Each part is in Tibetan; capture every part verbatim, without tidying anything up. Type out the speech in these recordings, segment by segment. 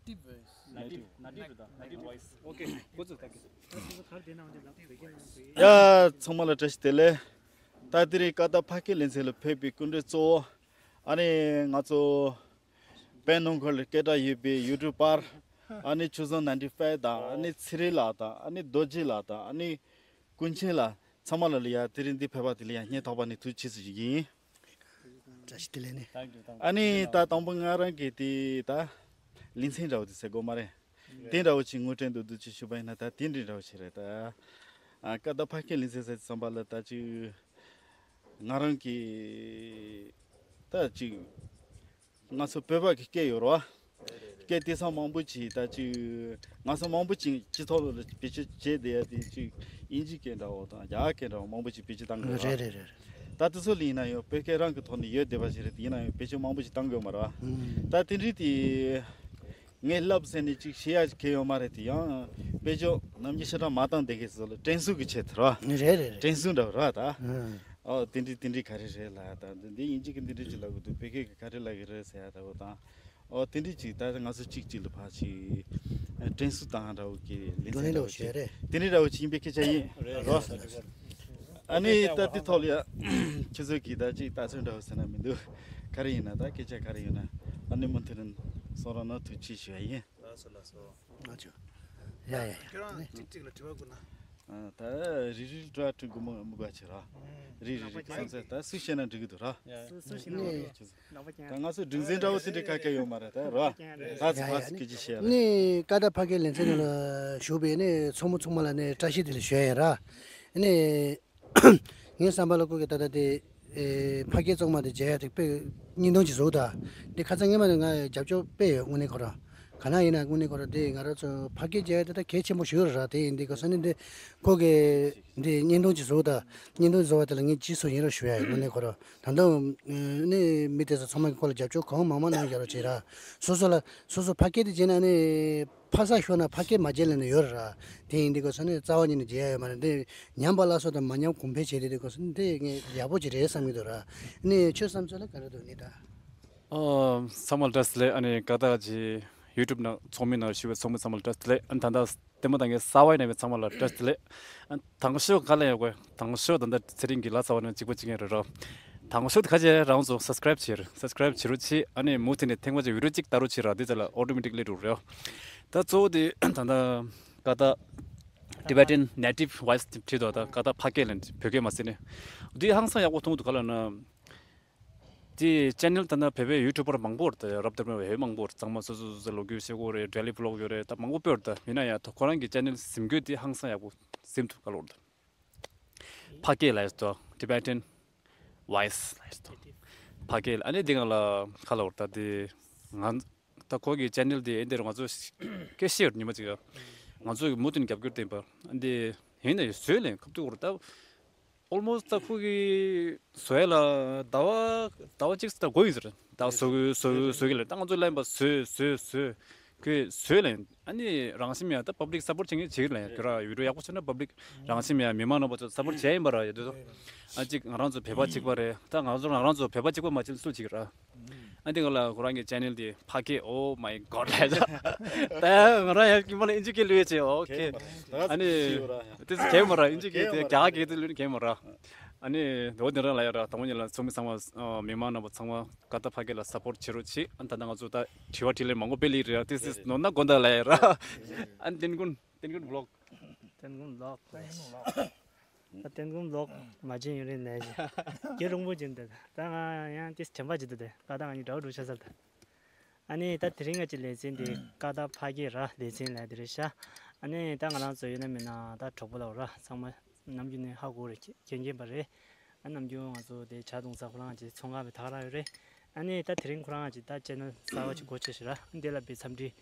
Native, native, native voice. Okay, good, thank you. ཡ། ཚང་མ་ལ་བཀྲ་ཤིས་བདེ་ལེགས། ད་དེ་རིང་ཀ་ཏ་ཕ་སྐད་ལེ་ཚན་ལ་ཕེབས་པའི་སྐུ་མགྲོན་གཙོ་བོ། ཨ་ནི་ང་ཚོ་བོད་ནང་ཁུལ་ལ་སྐད་གྲགས་ཡོད་པའི་ཡུ་ཊུབ་པར། ཨ་ནི་ཆུ་བཟང་ནན་ཊི་ཕའིབ་དང་། ཨ་ནི་ཚེ་རིང་ལགས་དང་། ཨ་ནི་རྡོ་རྗེ་ལགས་དང་། ཨ་ནི་ཀུན་མཁྱེན་ལགས། ཚང་མ་ལ་ལ་ཡ་དེ་རིང་འདི་ཕེབས་པ་དེ་ལ་ཡ་སྙིང་ཐག་པ་ནས་ཐུགས་རྗེ་ཆེ་ཞུ་གི་ཡིན། བཀྲ་ཤིས་བདེ་ལེགས་ནི། ཨ་ནི་ད་དང་པོ་ང་རང་གི་དེ་ད་ལེ་ཚན་འདྲ་བོ་དེ་ཟེར་དགོས་མ་རེད། དེ་འདྲ་བོ་ཅིག་ངོ་སྤྲོད་འདུག་འདུག་ཅིག་ཞུ་བ་ཡིན་ན། ད་དེ་འདྲ་འདྲ་བོ་ཞིག་རེད། ད་ཨ་ཀ་ཏ་ཕ་སྐད་ལེ་ཚན་ཟེར་བསམ་པ་ལ་ད་ཅིག་ང་རང་གི་ད་ཅིག་ང་ཚོ་བོད་པ་གི་སྐད་ཡོད་རེད་བ། སྐད་དེང་སང་མང་པོ་ཅིག་ད་ཅིག་ང་ཚོ་མང་པོ་ཅིག་སྤྱི་ཚོགས་ལ་བེད་སྤྱོད་བྱས་བསྡད་ཡ་དེ་ཅིག་དབྱིན་ཇི་སྐད་འདྲ་བོ་དང་རྒྱ་སྐད་འདྲ་བོ་མང་པོ་ཅིག་བེད་སྤྱོད་བཏང་གི་རེད་བ། རེད་རེད་རེད། ད་དེ་ཚོ་ལ་ཡིན་ན་ཡང་བོད་སྐད་རང་གི་ཐོག་ནས་ཡོད་བསྡད་པ་ཞིག་རེད། དེ་ཡིན་ན་ཡང་བེད་སྤྱོད་མང་པོ་ཅིག་བཏང་གི་ཡོད་མ་རེད་བ། ད་དེ་འདྲའི་དེ་ངས་ལབ་ཟེར་ནས་ཅིག་བཤད་ཡ་གང་ཡོད་མ་རེད། དེ་ཡང་བེད་སྤྱོད་ནམ་རྒྱུན་ཞེ་དྲག་མ་བཏང་བསྡད་མཁན་ཚོ་ལ་དྲན་གསོ་གི་ཆེད་དུ་རེད་བ། རེད་རེད་རེད། དྲན་གསོ་འདྲ་བོ་རེད་བ་ད། ཨ། ཨོ་དེ་འདྲའི་དེ་འདྲའི་ག་རེ་རེད་ལ། ད་འདི་འདི་དབྱིན་ཇི་གི་འདི་འདྲ་ཅིག་ལབ་གི་འདུག་བོད་སྐད་ཀྱི་ག་རེ་ལབ་གི་རེད་ཟེར་ཡ་འདྲ་བོ་དང་། ཨོ་དེ་འདྲའི་ཅིག་ད་ང་ཚོ་གཅིག་གཅིག་ལ་ཕར་ཅིག་དྲན་གསོ་བཏང་འདྲ་བོ་གི་ལེ་ཚན་འདྲ་བོ་ཅིག་དེ་འདྲའི་འདྲ་བོ་ཅིག་ཡིན་པའི་སྐད་ཆ་ཡིན། རེད་རོ། ཨ་ནི་ད་དེ་ཐོག་ལ་ཡ་ཁྱེད་ཚོ་གིས་ད་ཅིག་ལྟ་ཚུལ་འདྲ་བོ་ཟེར་ན་མི་འདུག་ག་རེ་ཡིན་ན་ད་སྐད་ཆ་ག་རེ་ཡོད་ན། ཨ་ནི་མུ་མཐུད་ནས་གསུང་རོགས་གནང་། ཐུགས་རྗེ་ཆེ་ཞུ་ཡ་ཡིན། ལགས་སོ་ལགས་སོ། ང་ཚོ། ཡ་ཡ་ཡ། ཁྱེད་རང་གཅིག་གཅིག་ལ་དྲི་བ་བསྐུར་ན། ཨ། ད་རིགས་རིགས་འགྲོ་བ་དྲི་དགོས་མི་མི་དགོས་ཆེ་ར། རིགས་རིགས་རིགས་བསམ་ཚུལ་ད་སུས་བཤད་ན་འགྲིག་གི་འདུག་ར། སུ་སུ་ཞིག་ནང་ལ་ད་ང་ཚོ་སྒྲིག་འཛིན་འདྲ་བོ་དེ་འདྲའི་ཁ་སྐད་ཡོད་མ་རེད་ད་ར། ད་ཚིག་ཕ་སི་སྐད་ཆ་བཤད་ལ། ནི་ཀ་ཏ་ཕ་སྐད་ལེ་ཚན་ནང་ལ་ཞུགས་པའི་ནི་ཚོགས་མི་ཚང་མ་ལ་ནི་བཀྲ་ཤིས་བདེ་ལེགས་ཞུ་ཡ་ཡིན་ར། ནི། ངའི་བསམ་པ་ལ་ཁོ་གི་ད་ལྟ་དེ། ཨེ། ཕ་སྐད་གཙང་མ་དེ་མཇལ་ཡ་དེ་དཔེ་སྙིང་སྟོབས་ཅིག་བཟོ་ད། དེ་ཁ་སང་སྔོན་མ་ནས་ང་རྒྱབ་སྐྱོར་དཔེ་ཡོད་དངོས་གནས་ཁོ་རང་། ག་ན་ཡིན་ན་དངོས་གནས་ཁོ་རང་དེ་ང་རང་ཚོ་ཕ་སྐད་མཇལ་ཡ་དེ་ད་གལ་ཆེན་པོ་ཞིག་ཡོད་རེད་ར། དེ་ཡིན་དུས་ཀ་ས་ནས་འདི་ཁོ་གི་འདི་སྙིང་སྟོབས་ཅིག་བཟོ་ད། སྙིང་སྟོབས་བཟོ་བ་དེ་ལ་ངས་རྗེས་སུ་ཡི་རང་ཞུ་ཡ་ཡིན། དངོས་གནས་ཁོ་རང་ད་ལྟ་ནས་མི་དེ་ཚོ་ཚང་མ་གི་ཁོ་ལ་རྒྱབ་སྐྱོར་གང་མང་མང་གནང་རྒྱུ་རོགས་བྱེད་ར། སོ་སོ་ལ་སོ་སོ་ཕ་སྐད་དེ་བྱས་ན་ནི། ཕ་ས་ཤོར་ན་ཕ་སྐད་མ་བརྗེད་ལ་ནི་ཡོད་ར། དེ་ཡིན་དུས་ཀ་ས་ནི་རྩ་བ་ཉིད་ནས་བརྗེད་ཡ་ཡོད་མ་རེད། འདི་ཉམས་པ་སླར་གསོ་དང་མ་ཉམས་གོང་འཕེལ་བྱེད་དེ་དུས་ཀ་ས་ནི་དེ་ངས་ཡག་པོ་ཅིག་རེད་བསམ་གྱི་འདུག་ར། ནི་ཁྱོད་བསམ་ཚུལ་ལ་ག་རེ་འདུག་ནི་ད། ཨོ། ཚང་མ་ལ་བཀྲ་ཤིས་བདེ་ལེགས། ཨ་ནི་ཀ་ཏ་གི་ཡུ་ཊུབ་ནང་ཚོགས་མི་ནང་ཞུགས་པའི་ཚོགས་མི་ཚང་མ་ལ་བཀྲ་ཤིས་བདེ་ལེགས། ཨ་ནི་ད་ལྟ་ལྟད་མོ་ལྟ་མཁན་གསར་པ་ཡིན་ན་ཚང་མ་ལ་བཀྲ་ཤིས་བདེ་ལེགས། ཨ་ནི་དང་ཤོས་ག་ལ་ཡོད་དགོས། དང་ཤོས་ད་ལྟ་ཚེ་རིང་གི་ལ་རྩ་བ་ནས་གཅིག་པ་གཅིག་རྐྱང་རེད་རོ། དང་ཤོས་དེ་ག་ཅི་རང་ཚོ་སབ་སི་ཀ་རའིབ་བྱེད་རེད། སབ་སི་ཀ་རའིབ་བྱེད་རོགས་བྱེད། ཨ་ནི་མུ་མཐུད་ནས་ཐེངས་མ་གཅིག་བི་ཌིའོ་གཅིག་ལྟ་རོགས་བྱེད་ར། དེ་ཚོ་ལ་ཨོ་ཊོ་མེ་ཊིག་ལི་འགྲོ་རེད། ད་གཙོ་བོ་དེ་ད་ལྟ་ཀ་ཏ་Tibetan Native Voice་བྲིས་འདུག་ད་ཀ་ཏ་ཕ་སྐད་ལབ་ནས་བོད་སྐད་མ་ཟེར་ནས། འདི་ཧང་སང་ཡག་པོ་མཐོང་གི་འདུག་ག་ལབ་ན། དེ་ཅེ་ནལ་ད་ལྟ་བོད་པའི་ཡུ་ཊུབ་པར་མང་པོ་རེད། ད་རབ་དེ་མོ་བོད་མང་པོ་རེད། ཚང་མ་སོ་སོ་སོ་སོའི་ལོ་རྒྱུས་བཤད་ཀྱི་ཡོད་རེད། ཌེ་ལི་བི་ལོག་ཡོད་རེད། ད་མང་པོ་སྤེལ་རེད། ད་ཡིན་ན་ཡང་ད་ཁོ་རང་གི་ཅེ་ནལ་གཟིམ་དགོས་དེ་ཧང་སང་ཡག་པོ་གཟིམ་འདུག་ག་ལབ་རེད། ཕ་སྐད་ལབ་ཡས་དོ། Tibetan Voice་ལབ་ཡས་དོ། ཕ་སྐད་ལ་ཨ་ནི་འདི་ང་ལ་ཁ་ལ་བར་ད་འདི་ང་ད་ཁོ་གི་ཅེ་ནལ་འདི་ཨེ་འདིར་ང་ཚོ་སྐད་ཤེས་ཡོད་ཉི་མ་ཅིག་ང་ཚོ་གི་མུ་མཐུད་རྒྱབ་སྐྱོར་བསྟན་པ་འདི་ཡིན་ན་ཡང་བཟོས་ལེན་ཁབ་ཏུ་བོར་ད་ཨོལ་མོ་སི་ད་ཁོ་གི་བཟོས་ལ་ཟླ་བ་ཟླ་བ་གཅིག་ཙམ་ད་འགོར་ཡིན་ཟེར། ད་བཟོ་གི་བཟོ་གི་བཟོ་གི་ལ་ད་ང་ཚོ་ལན་པ་བཟོས་བཟོས་བཟོས། ཁོས་བཟོས་ལ་ཡིན། ཨ་ནི་རང་བཞིན་མེད་ད་པབ་ལིག་སབ་པོར་བྱེད་མཁན་བྱེད་ལ་ཡིན། ཁྱོད་རང་ཡུལ་གྲུ་ཡག་པོ་བྱས་ན་པབ་ལིག་རང་བཞིན་མེད་མི་མང་རྣམ་པ་ཚོ་སབ་པོར་བྱས་ཡིན་པ་ར། ཡོད་དོ། ཨ་ཅིག་ང་རང་ཚོ་བོད་པ་གཅིག་པ་རེད། ད་ང་ཚོ་ང་རང་ཚོ་བོད་པ་གཅིག་པ་མ་བྱེད་ལ་སུ་བྱེད་ཀྱི་ར། ཨ་འདི་ང་ལ་ཁོ་རང་གི་ཅེ་ནལ་དེ་ཕ་སྐད། Oh my God་ལ་ད་ང་རང་ཡང་ཀི་མ་ལ་ཨིན་ཇི་སྐད་ལུས་བྱས། ཨོ་ཁེ། ཨ་ནི་དེ་ཚོ་གེ་མ་ར། ཨིན་ཇི་སྐད་དེ་རྒྱ་སྐད་དེ་ལུས་གེ་མ་ར། ཨ་ནི་འོ་དེ་རང་ལ་ཡ་ར་དང་པོ་ཉིད་ལ་ཚོགས་མི་ཚང་མ་མི་མང་རྣམ་པ་ཚང་མ། ཀ་ཏ་ཕ་སྐད་ལ་སབ་པོར་བྱེད་རོགས་བྱེད། ཨ་ད་ལྟ་ང་ཚོ་ད་དྲི་བ་དྲིས་ལན་མང་པོ་སྤེལ་ལེ་རེད། ཨ་དེ་སི་ནོར་ན་དགོན་བདག་ལ་ཡ་ར། ཨ་ཏན་ཀུན་ཏན་ཀུན་བི་ལོག་ཏན་ཀུན་བི་ལོག་ད་ཏན་ཀུན་བི་ལོག་མ་བྱེད་ཡུན་རིང་ནས་ཀྱི་རོང་པོ་ཅན་དེ་ད་ང་ཡང་དེ་དྲན་པ་ཅིག་འདུག་དེ་ཀ་ཏ་ང་གཉིས་འདྲ་བོ་འགྲོ་ཆ་ས་ད། ཨ་ནི་ད་དེ་རིང་ང་ཅི་ལེ་ཚན་དེ་ཀ་ཏ་ཕ་སྐད་ར་ལེ་ཚན་ལ་དེ་རེད་ཤག་ཨ་ནི་ད་ང་རང་ཚོ་ཡོད་ན་མེད་ན་ད་གྲོགས་པོ་ལ་ར་ཚང་མ། ནམ་རྒྱུན་ནས་ཧ་གོ་རེད། མཁྱེན་མཁྱེན་པ་རེད། ཨ་ནམ་རྒྱུན་ང་ཚོ་དེ་ཇ་འཐུང་ས་ཁོ་རང་གི་ཚོང་ཁང་བའི་ཐག་རང་ཡོད་རེད། ཨ་ནི་ད་དེ་རིང་ཁོ་རང་གི་ད་ཅེ་ནལ་གསར་བ་ཅིག་སྒོ་ཕྱེ་ཞིག་ར་འདི་ལ་བའི་འཚམས་འདྲི།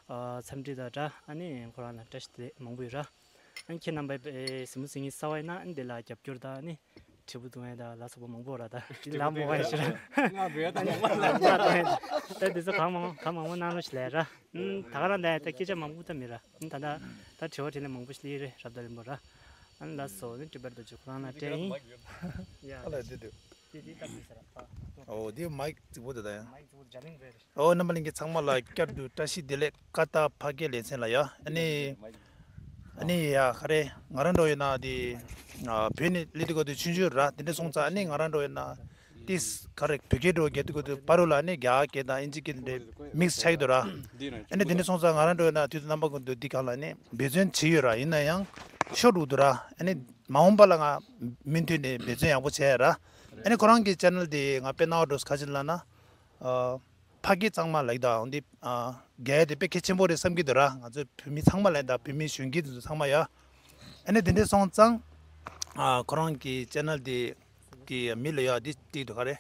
ཨ་འཚམས་འདྲི་དང་སྦྲགས་ཨ་ནི་ཁོ་རང་ལ་བཀྲ་ཤིས་བདེ་ལེགས་མང་པོ་ཡོད་ར། ཨ་ནི་ཁྱེད་རྣམ་པའི་གཟིགས་མོ་གཟིགས་མཁན་གསར་བ་ཡིན་ན་ཨ་ནི་འདི་ལ་རྒྱབ་སྐྱོར་དང་ཨ་ནི་དྲིལ་བུ་བརྡུང་ཡས་དང་ལ་སོགས་པ་མང་པོ་ར་ད་འདི་ལ་མོ་བ་ཡས་ཞིག་ར། ད་འདི་ཚོ་གང་མང་གང་མང་པོ་གནང་རོགས་ཞིག་ལས་ར། ད་ག་རང་ད་ད་སྐད་ཆ་མང་པོ་ད་མི་ར། ད་ད་ད་དྲི་བ་དྲིས་ལན་མང་པོ་ཞིག་སླེབས་རེད་རབ་དང་རིམ་པ་ར། ཨ་ནི་ལགས་སོ་ནི་དྲི་བར་དུ་ཅིག་ཁོ་རང་ལ་སྤྲད་ཡིན། ཡ། ཨ་ལ་དེ་དེ། འོ་དེ་མའིག་རྫིག་པོ་དེ་ད་ཡང་། འོ་རྣམ་པ་ལྷན་རྒྱས་ཚང་མ་ལ་བསྐྱར་དུ་བཀྲ་ཤིས་བདེ་ལེགས། ཀ་ཏ་ཕ་སྐད་ལེ་ཚན་ལ་ཡ། ཨ་ནི་ཨ་ནི་ཡ་ག་རེ་ང་རང་འགྲོ་ཡོད་ན་དེ་བོད་ནས་སླེབས་དུས་སྐབས་དུ་ཆུང་ཆུང་ར་དེ་འདྲ་སོང་ཙང་ཨ་ནི་ང་རང་འགྲོ་ཡོད་ན་ཏིས་ག་རེ་བོད་སྐད་འགྲོ་རྒྱག་དུས་སྐབས་དུ་པ་རུ་ལ་ཨ་ནི་རྒྱ་སྐད་དང་ཨིན་ཇི་སྐད་དེ་འདྲ་མིག་སི་ཆགས་ཀྱི་འདུག་ར། ཨ་ནི་དེ་འདྲ་སོང་ཙང་ང་རང་འགྲོ་ཡོད་ན་དུས་དུ་རྣམ་པ་ཀུན་ཏུ་འདི་གང་ལ་ཨ་ནི་འབད་བརྩོན་བྱེད་ཡོད་ར། ཡིན་ན་ཡང་ཤོར་འགྲོ་འདུག་ར། ཨ་ནི་མ་འོངས་པ་ལ་ང་མུ་མཐུད་ནས་འབད་བརྩོན་ཡག་པོ་བྱས་ར། ཨ་ནི་ཁོ་རང་གི་ཅེ་ནལ་དེ་ང་དཔེ་སྣང་བ་འགྲོ་ཁ་ཅིག་ལ་ན། ཨ། ཕ་སྐད་གཙང་མ་ལབ་ཀྱི་འདུག་འོན་ཏེ། ཨ། རྒྱ་ཡིག་དེ་དཔེ་གལ་ཆེན་པོ་རེད་བསམ་གྱི་འདུག་ར། ང་ཚོ་བོད་མི་ཚང་མ་ལ་ཡིན་ད་བོད་མི་གཞོན་སྐྱེས་དེ་ཚོ་ཚང་མ་ཡ། ཨ་ནི་དེ་འདྲས་སོང་ཙང་། ཨ། ཁོ་རང་གི་ཅེ་ནལ་དེ་གི་མི་ལ་ཡ་དེ་བྲིས་འདུག་ག་རེ།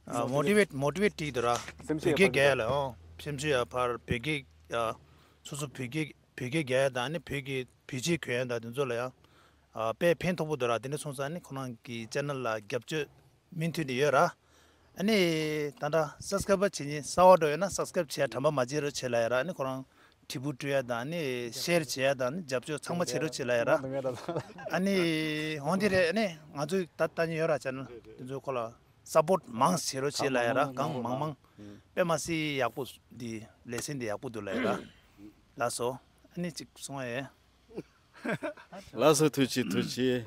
ཨ། མོ་ཊི་ཝེཊ་མོ་ཊི་ཝེཊ་བྲིས་འདུག་ར། སེམས་ཤུགས་བོད་སྐད་ཡག་པ་རྒྱག་ཡ་ལ་ཨོ། སེམས་ཤུགས་ཡ་ཕར་བོད་སྐད་ཡ། སོ་སོ་བོད་སྐད་བོད་སྐད་རྒྱག་ཡ་དང་ཨ་ནི་བོད་ཀྱི་བོད་ཆས་གོན་ཡ་དང་དེ་ཚོ་ལ་ཡ། ཨ། དཔེ་ཕན་ཐོགས་པོ་འདུག་ར། དེ་འདྲས་སོང་ཙང་ཨ་ནི་ཁོ་རང་གི་ཅེ་ནལ་ལ་རྒྱབ་སྐྱོར་མུ་མཐུད་ནས་ཡོད་ར། ཨ་ནི་ད་ལྟ་སབ་སི་ཀ་རའིབ་བྱེད་མཁན་གསར་པ་འགྲོ་ཡོད་ན་སབ་སི་ཀ་རའིབ་བྱེད་ཡ་དྲན་པ་མ་བརྗེད་རོགས་བྱེད་ལབ་ཡ་ར། ཨ་ནི་ཁོ་རང་དྲིལ་བུ་སྤྲོད་ཡ་དང་ཨ་ནི་ཤེར་བྱེད་ཡ་དང་ཨ་ནི་རྒྱབ་སྐྱོར་ཚང་མ་བྱེད་རོགས་བྱེད་ལབ་ཡ་ར། ཨ་ནི་འོན་ཏེ་རེད། ཨ་ནི་ང་ཚོས་ད་ལྟ་ཉིན་ཡོད་ར་ཅེ་ནལ་དེ་ཚོའི་སྐོར་ལ་སབ་པོརཊ་མང་བྱེད་རོགས་བྱེད་ལབ་ཡ་ར། གང་མང་མང་དཔེ་མ་སྲིད་ཡག་པོ་འདི་ལེ་ཚན་འདི་ཡག་པོ་འདུག་ལབ་ཡ་ར། ལགས་སོ། ཨ་ནི་ཅིག་གསུང་ཡ་ཡོད། ལགས་སོ། ཐུགས་རྗེ་ཆེ། ཐུགས་རྗེ་ཆེ།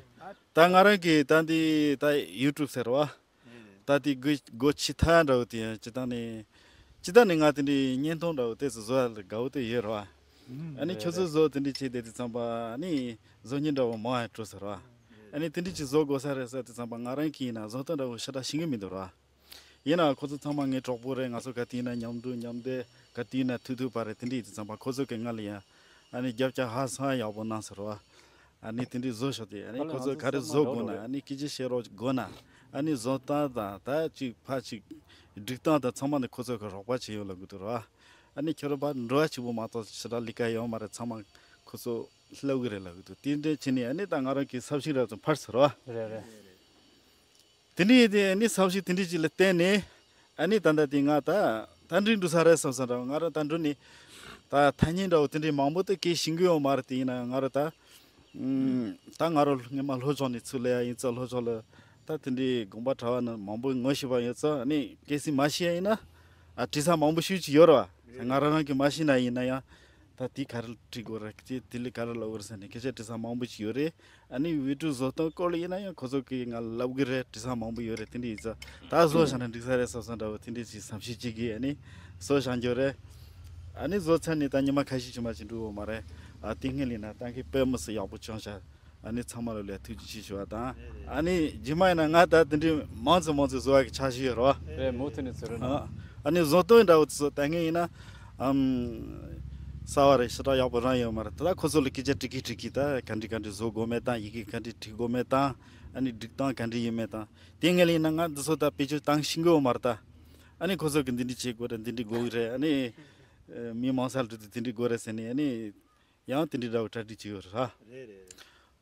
ད་ང་རང་གི་ད་འདི་ད་ཡུ་ཊུབ་ཟེར་བ། ད་འདི་སྒོ་སྒོ་ཕྱེ་ཐལ་འདྲ་བོ་དེ་ཡང་སྤྱིར་བཏང་ནས་སྤྱིར་བཏང་ནས་ང་དེ་འདྲའི་བརྙན་ཐུང་འདྲ་བོ་དེ་ཚོ་བཟོ་ཡ་ལ་དགའ་བོ་དེ་ཡོད་རེད་བ། ཨ་ནི་ཁྱོད་ཚོ་བཟོ་དེ་འདྲ་བྱས་བསྡད་དུས་ཙམ་པ་ཨ་ནི་བཟོ་མཁན་འདྲ་བོ་མང་ཡ་འགྲོ་ཟེར་བ། ཨ་ནི་དེ་འདྲ་ཅིག་བཟོ་དགོས་ས་རེད་ཟེར་དུས་ཙམ་པ་ང་རང་གིས་ཡིན་ན་བཟོ་སྟངས་འདྲ་བོ་ཞེ་དྲག་ཤེས་ཀྱི་མི་འདུག་ར། ཡིན་ནའང་ཁོ་ཚོ་ཚང་མ་ངའི་གྲོགས་པོ་རེད། ང་ཚོ་ག་དུས་ཡིན་ན་མཉམ་འགྲོ་མཉམ་བསྡད། ག་དུས་ཡིན་ན་ཐུག་ཐུག་པ་རེད། དེ་འདྲ་ཡིན་དུས་ཙམ་པ་ཁོ་ཚོ་གིས་ང་ལ་ཡང་ཨ་ནི་རྒྱབ་སྐྱོར་ཧ་སང་ཡག་པོ་གནང་ཟེར་བ། ཨ་ནི་དེ་འདྲ་བཟོ་ཤོག་དེ། ཨ་ནི་ཁོ་ཚོ་ག་རེ་བཟོ་དགོས་ན་ཨ་ནི་སྐད་ཆ་བཤད་རོགས་དགོས་ན་ཨ་ནི་བཟོ་སྟངས་དང་ད་ཅིག་ཕར་ཅིག་སྒྲིག་སྟངས་དང་ཚང་མ་ནི་ཁོ་ཚོ་གིས་རོགས་པ་བྱེད་ཡོད་ལབ་གི་འདུག་ར། ཨ་ནི་ཁྱོད་རང་ཕར་འགྲོ་ཡ་གཅིག་པོ་མ་གཏོགས་ཞེ་དྲག་ལས་ཀ་ཡོད་མ་རེད། ཚང་མ་ཁོ་ཚོ་ལབ་གི་རེད་ལབ་གི་འདུག་དེ་འདྲ་བྱས་ནས་ཨ་ནི་ད་ང་རང་གི་ས་ཞིང་ར་ཚོ་ཕར་ཟེར་བ། རེད་རེད། དེ་འདྲ་ཡིན་དུས་ཨ་ནི་ས་ཞིང་དེ་འདྲ་ཅིག་ལ་བརྟེན་ནས་ཨ་ནི་ད་ལྟ་དེ་ང་ད་ད་འགྲིག་འགྲོ་ས་རེད་བསམ་བསམ་འདྲ་བོ། ང་རང་ད་འགྲོ་ནས་ད་ཐ་སྙད་འདྲ་བོ་དེ་འདྲ་མང་པོ་དེ་སྐད་ཤེས་ཀྱི་ཡོད་མ་རེད། དེ་ཡིན་ན་ང་རང་ད་ཨུམ། ད་ང་རང་སྔོན་མ་ལྷོ་ཕྱོགས་ནས་ཚུར་སླེབས་ཡ་ཡིན་ཙང་ལྷོ་ཕྱོགས་ལ་ད་དེ་འདྲའི་དགོན་པ་གྲྭ་བ་རྣམས་མང་པོ་ངོ་ཤེས་པ་ཡོད་ཙང་ཨ་ནི་སྐད་ཆ་མ་ཤེས་ཡ་ཡིན་ན་ཨ་དྲི་ས་མང་པོ་ཞེ་ཅིག་ཡོད་རེད་བ། ང་རང་རང་གིས་མ་ཤེས་ན་ཡིན་ན་ཡང་། ད་དེ་ག་རེ་འབྲི་དགོས་རེད། དེ་དེ་ལ་ག་རེ་ལབ་དགོས་རེད་ཟེར་ནས་སྐད་ཆ་དྲི་ས་མང་པོ་ཅིག་ཡོད་རེད། ཨ་ནི་བི་ཌི་ཡོ་བཟོ་སྟངས་སྐོར་ལ་ཡིན་ན་ཡང་ཁོ་ཚོ་གིས་ང་ལ་ལབ་གི་རེད། དྲི་ས་མང་པོ་ཡོད་རེད། དེ་འདྲ་ཡིན་ཙང་ད་བཟོ་བཞག་ན་འགྲིག་ས་རེད་བསམ་བསམ་འདྲ་བོ་དེ་འདྲ་ཅིག་བསམ་ཤེས་ཅིག་གིས་ཨ་ནི་བཟོ་བཞག་རྒྱུ་རེད། ཨ་ནི་བཟོ་ཚར་ནས་ད་ཉི་མ་ཁ་ཤས་ཅིག་མ་ཅིག་འགྲོ་གི་ཡོད་མ་རེད། ཨ་དེ་སྔོན་ལ་ཡིན་ན་ད་མཁན་དཔེ་མི་སྲིད་ཡག་པོ་བྱུང་ཤག་ཨ་ནི་ཚང་མ་ལ་ལས་ཐུགས་རྗེ་ཆེ་ཞུ་བ་དང་། ཨ་ནི་རྗེས་མ་ཡིན་ན་ང་ད་དེ་འདྲའི་མང་ཙམ་མང་ཙམ་བཟོ་བ་གི་འཆར་གཞི་ཡོད་རེད་བ། རེད། མུ་མཐུད་ནས་ཚུར་རོལ་ཨ་ཨ་ནི་བཟོ་སྟངས་འདྲ་བོ་དེ་ཚོ་ད་ངས་ཡིན་ན་ཨམ་གསར་བ་རེད། ཞེ་དྲག་ཡག་པོ་རང་ཡོད་མ་རེད། ད་ལྟ་ཁོ་ཚོ་ལ་སྐད་ཆ་དྲི་གི་དྲི་གི་ད་ག་འདྲ་ག་འདྲ་བཟོ་དགོས་མེད་དང་ཡི་གེ་ག་འདྲ་བྲིས་དགོས་མེད་དང་ཨ་ནི་སྒྲིག་སྟངས་ག་འདྲ་ཡིན་མེད་དང་དེ་ངས་ལ་ཡིན་ན་ང་འདི་ཚོ་ད་བེད་སྤྱོད་བཏང་ཤེས་ཀྱི་ཡོད་མ་རེད་ད། ཨ་ནི་ཁོ་ཚོ་གི་འདི་འདྲ་བྱེད་དགོས་རེད། འདི་འདྲ་དགོས་ཀྱི་རེད། ཨ་ནི་མི་མང་ས་ལ་འགྲོ་དུས་དེ་འདྲ་དགོས་རེད་ཟེར་ནས་ཨ་ནི། ཡང་དེ་འདྲའི་འདྲ་བོ་གྲ་སྒྲིག་བྱས་ཡོད་རེད་ཧ། རེད་རེད་རེད།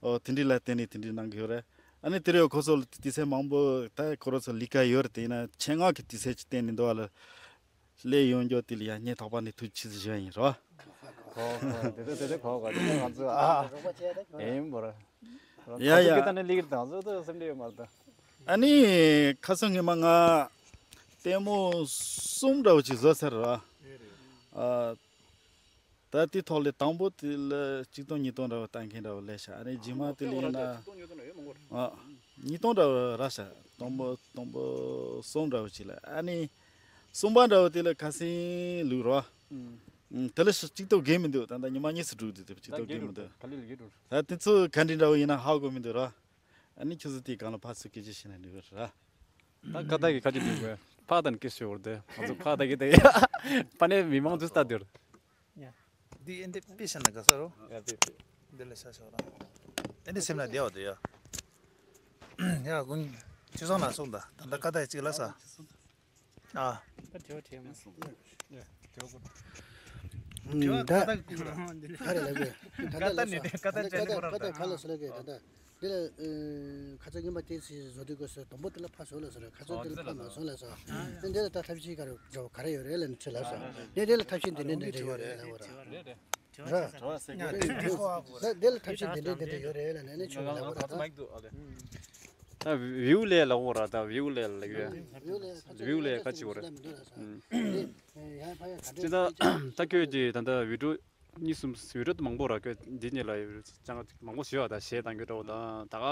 ཨོ་དེ་འདྲའི་ལ་བརྟེན་ནས་དེ་འདྲའི་གནང་གི་ཡོད་རེད། ཨ་ནི་དེ་རེད་ཁོ་ཚོ་ལ་དུས་ཚོད་མང་པོ་ད་ཁོ་རང་ཚོ་ལས་ཀ་ཡོད་རེད། དེ་ཡིན་ན་ཆེད་མངགས་ཀྱི་དུས་ཚོད་ཅིག་བསྟན་ནས་འདུག་བ་ལ། སླེབས་ཡོང་རྒྱུ་དེ་ལ་ཡང་སྙིང་ཐག་པ་ནས་ཐུགས་རྗེ་ཆེ་ཞུ་ཡ་ཡིན་རོ། གོ་གོ་དེ་ཚོ་དེ་ཚོ་གོ་གོ་དེ་ཚོ་ང་ཚོ་ཨ་ཨ་ཡིན་པ་རེད། ཡ་ཡ། ཁ་ཚོ་སྐད་བཏང་ནས་ལིག་རེད་དང་ཚོ་ཚོ་སེམས་ཁྲལ་ཡོད་མ་རེད་ད། ཨ་ནི་ཁ་སང་ངས་མ་ང་ལྟད་མོ་གསུམ་འདྲ་བོ་ཅིག་བཟོ་ཚར་རོ། ཨ། ད་དེ་ཐོག་ལས་དང་པོ་དེ་ལ་ཆིག་སྟོང་ཉིས་སྟོང་འདྲ་བོ་བཏང་མཁན་འདྲ་བོ་སླེབས་ཤག་ཨ་ནི་རྗེས་མ་དེ་ལ་ཡིན་ན། ཨ། ཉིས་སྟོང་འདྲ་བོ་རག་ཤག་དང་པོ་དང་པོ་གསུམ་འདྲ་བོ་ཅིག་ལ་ཨ་ནི། གསུམ་པ་འདྲ་བོ་དེ་ལ་ཁ་སང་ལུག་རོ། ཨུམ། དེ་ལ་ཆིག་སྟོང་བརྒལ་མི་འདུག་ད་ལྟ་ཉི་མ་གཉིས་སུ་འགྲོ་གི་འདུག་ཆིག་སྟོང་བརྒལ་མི་འདུག་ད་དེ་ཚོ་ག་འདྲ་འདྲ་བོ་ཡིན་ན་ཧ་གོ་མི་འདུག་རོ། ཨ་ནི་ཁྱོད་ཚོ་དེའི་སྒང་ལ་ཕར་ཚུར་སྐད་ཆ་བཤད་ན་འགྲིག་གི་རེད། ད་ཀ་ཏག་གི་ཁ་ཆེ་འདུག་གས། ཕ་དང་སྐད་ཤོར་ཏེ་ང་ཚོ་ཕ་ད་གི་ད་གི་ཕ་ནས་མི་མང་ཚོས་ལྟ་དེར། འདི་ཨེ་འདི་དཔེ་བཤད་ན་དགའ་ས་རོ། ཡ་དཔེ་དཔེ། འདི་ལ་ཤ་ཤོར་ར། ཨེ་འདི་སེམས་ན་བདེ་བ་འདུག་ཡ། ཡ་དགུན་ཁྱེད་ཚང་ན་སོང་ད་ད་ད་ཀ་ཏག་གཅིག་ལ་ས། ཨ། ད་དྲི་བ་དྲིས་མ་སོང་། ཡ་དྲི་བ་ཀུན། ད་ཀ་ཏག་ཀུན་ར། ད་རེ་ལ་གོ་ད་ད་ཀ་ཏག་ནི་ཀ་ཏག་ཅན་ནི་ཀ་ཏག་ཀ་ཏག་ག་ལ་སོ་ལ་གོ་ད་ད། འདི་ལ་ཨ་ཁ་ཚ་རྔན་པ་ཏོག་ཙམ་བཟོ་དུས་སྐབས་སུ་དང་པོ་དེ་ལ་ཕར་བཟོ་ལ་ཟེར། ཁ་ཚ་དེ་ལ་ཕར་མ་བཟོ་ལ་ཟེར། ཨ་འདི་ལ་ད་ཐབས་ཤེས་ག་རེ་འདྲ་བོ་ག་རེ་ཡོད་རེད་ལབ་ནས་དྲིས་ལ་ཟེར། འདི་འདི་ལ་ཐབས་ཤེས་འདི་འདྲ་འདི་འདྲ་ཡོད་རེད་ལབ་པ་རེད། རེད་རེད། རེད་རེད། འདི་ལ་ཐབས་ཤེས་འདི་འདྲ་འདི་འདྲ་ཡོད་རེད་ལབ་ནས་ཨ་ནི་ཁྱོད་ལབ་པ་རེད་ད། ད་བིའུ་ལས་ལ་འོ་ར་ད་བིའུ་ལས་ལ་ཡོད། བིའུ་ལས་ཁ་ཅིག་འོ་ར། ཅི་ད་ད་ཁྱོད་ཀྱི་ད་ད་བི་ཌིའོ་གཉིས་གསུམ་བི་ཌིའོ་ད་མང་པོ་ར་ཁྱོད་འདི་གཉིས་ལ་ཡོད་ཅང་མང་པོ་ཞུ་བ་ད་གཞས་དང་གི་འགྲོ་ད་ད་ག་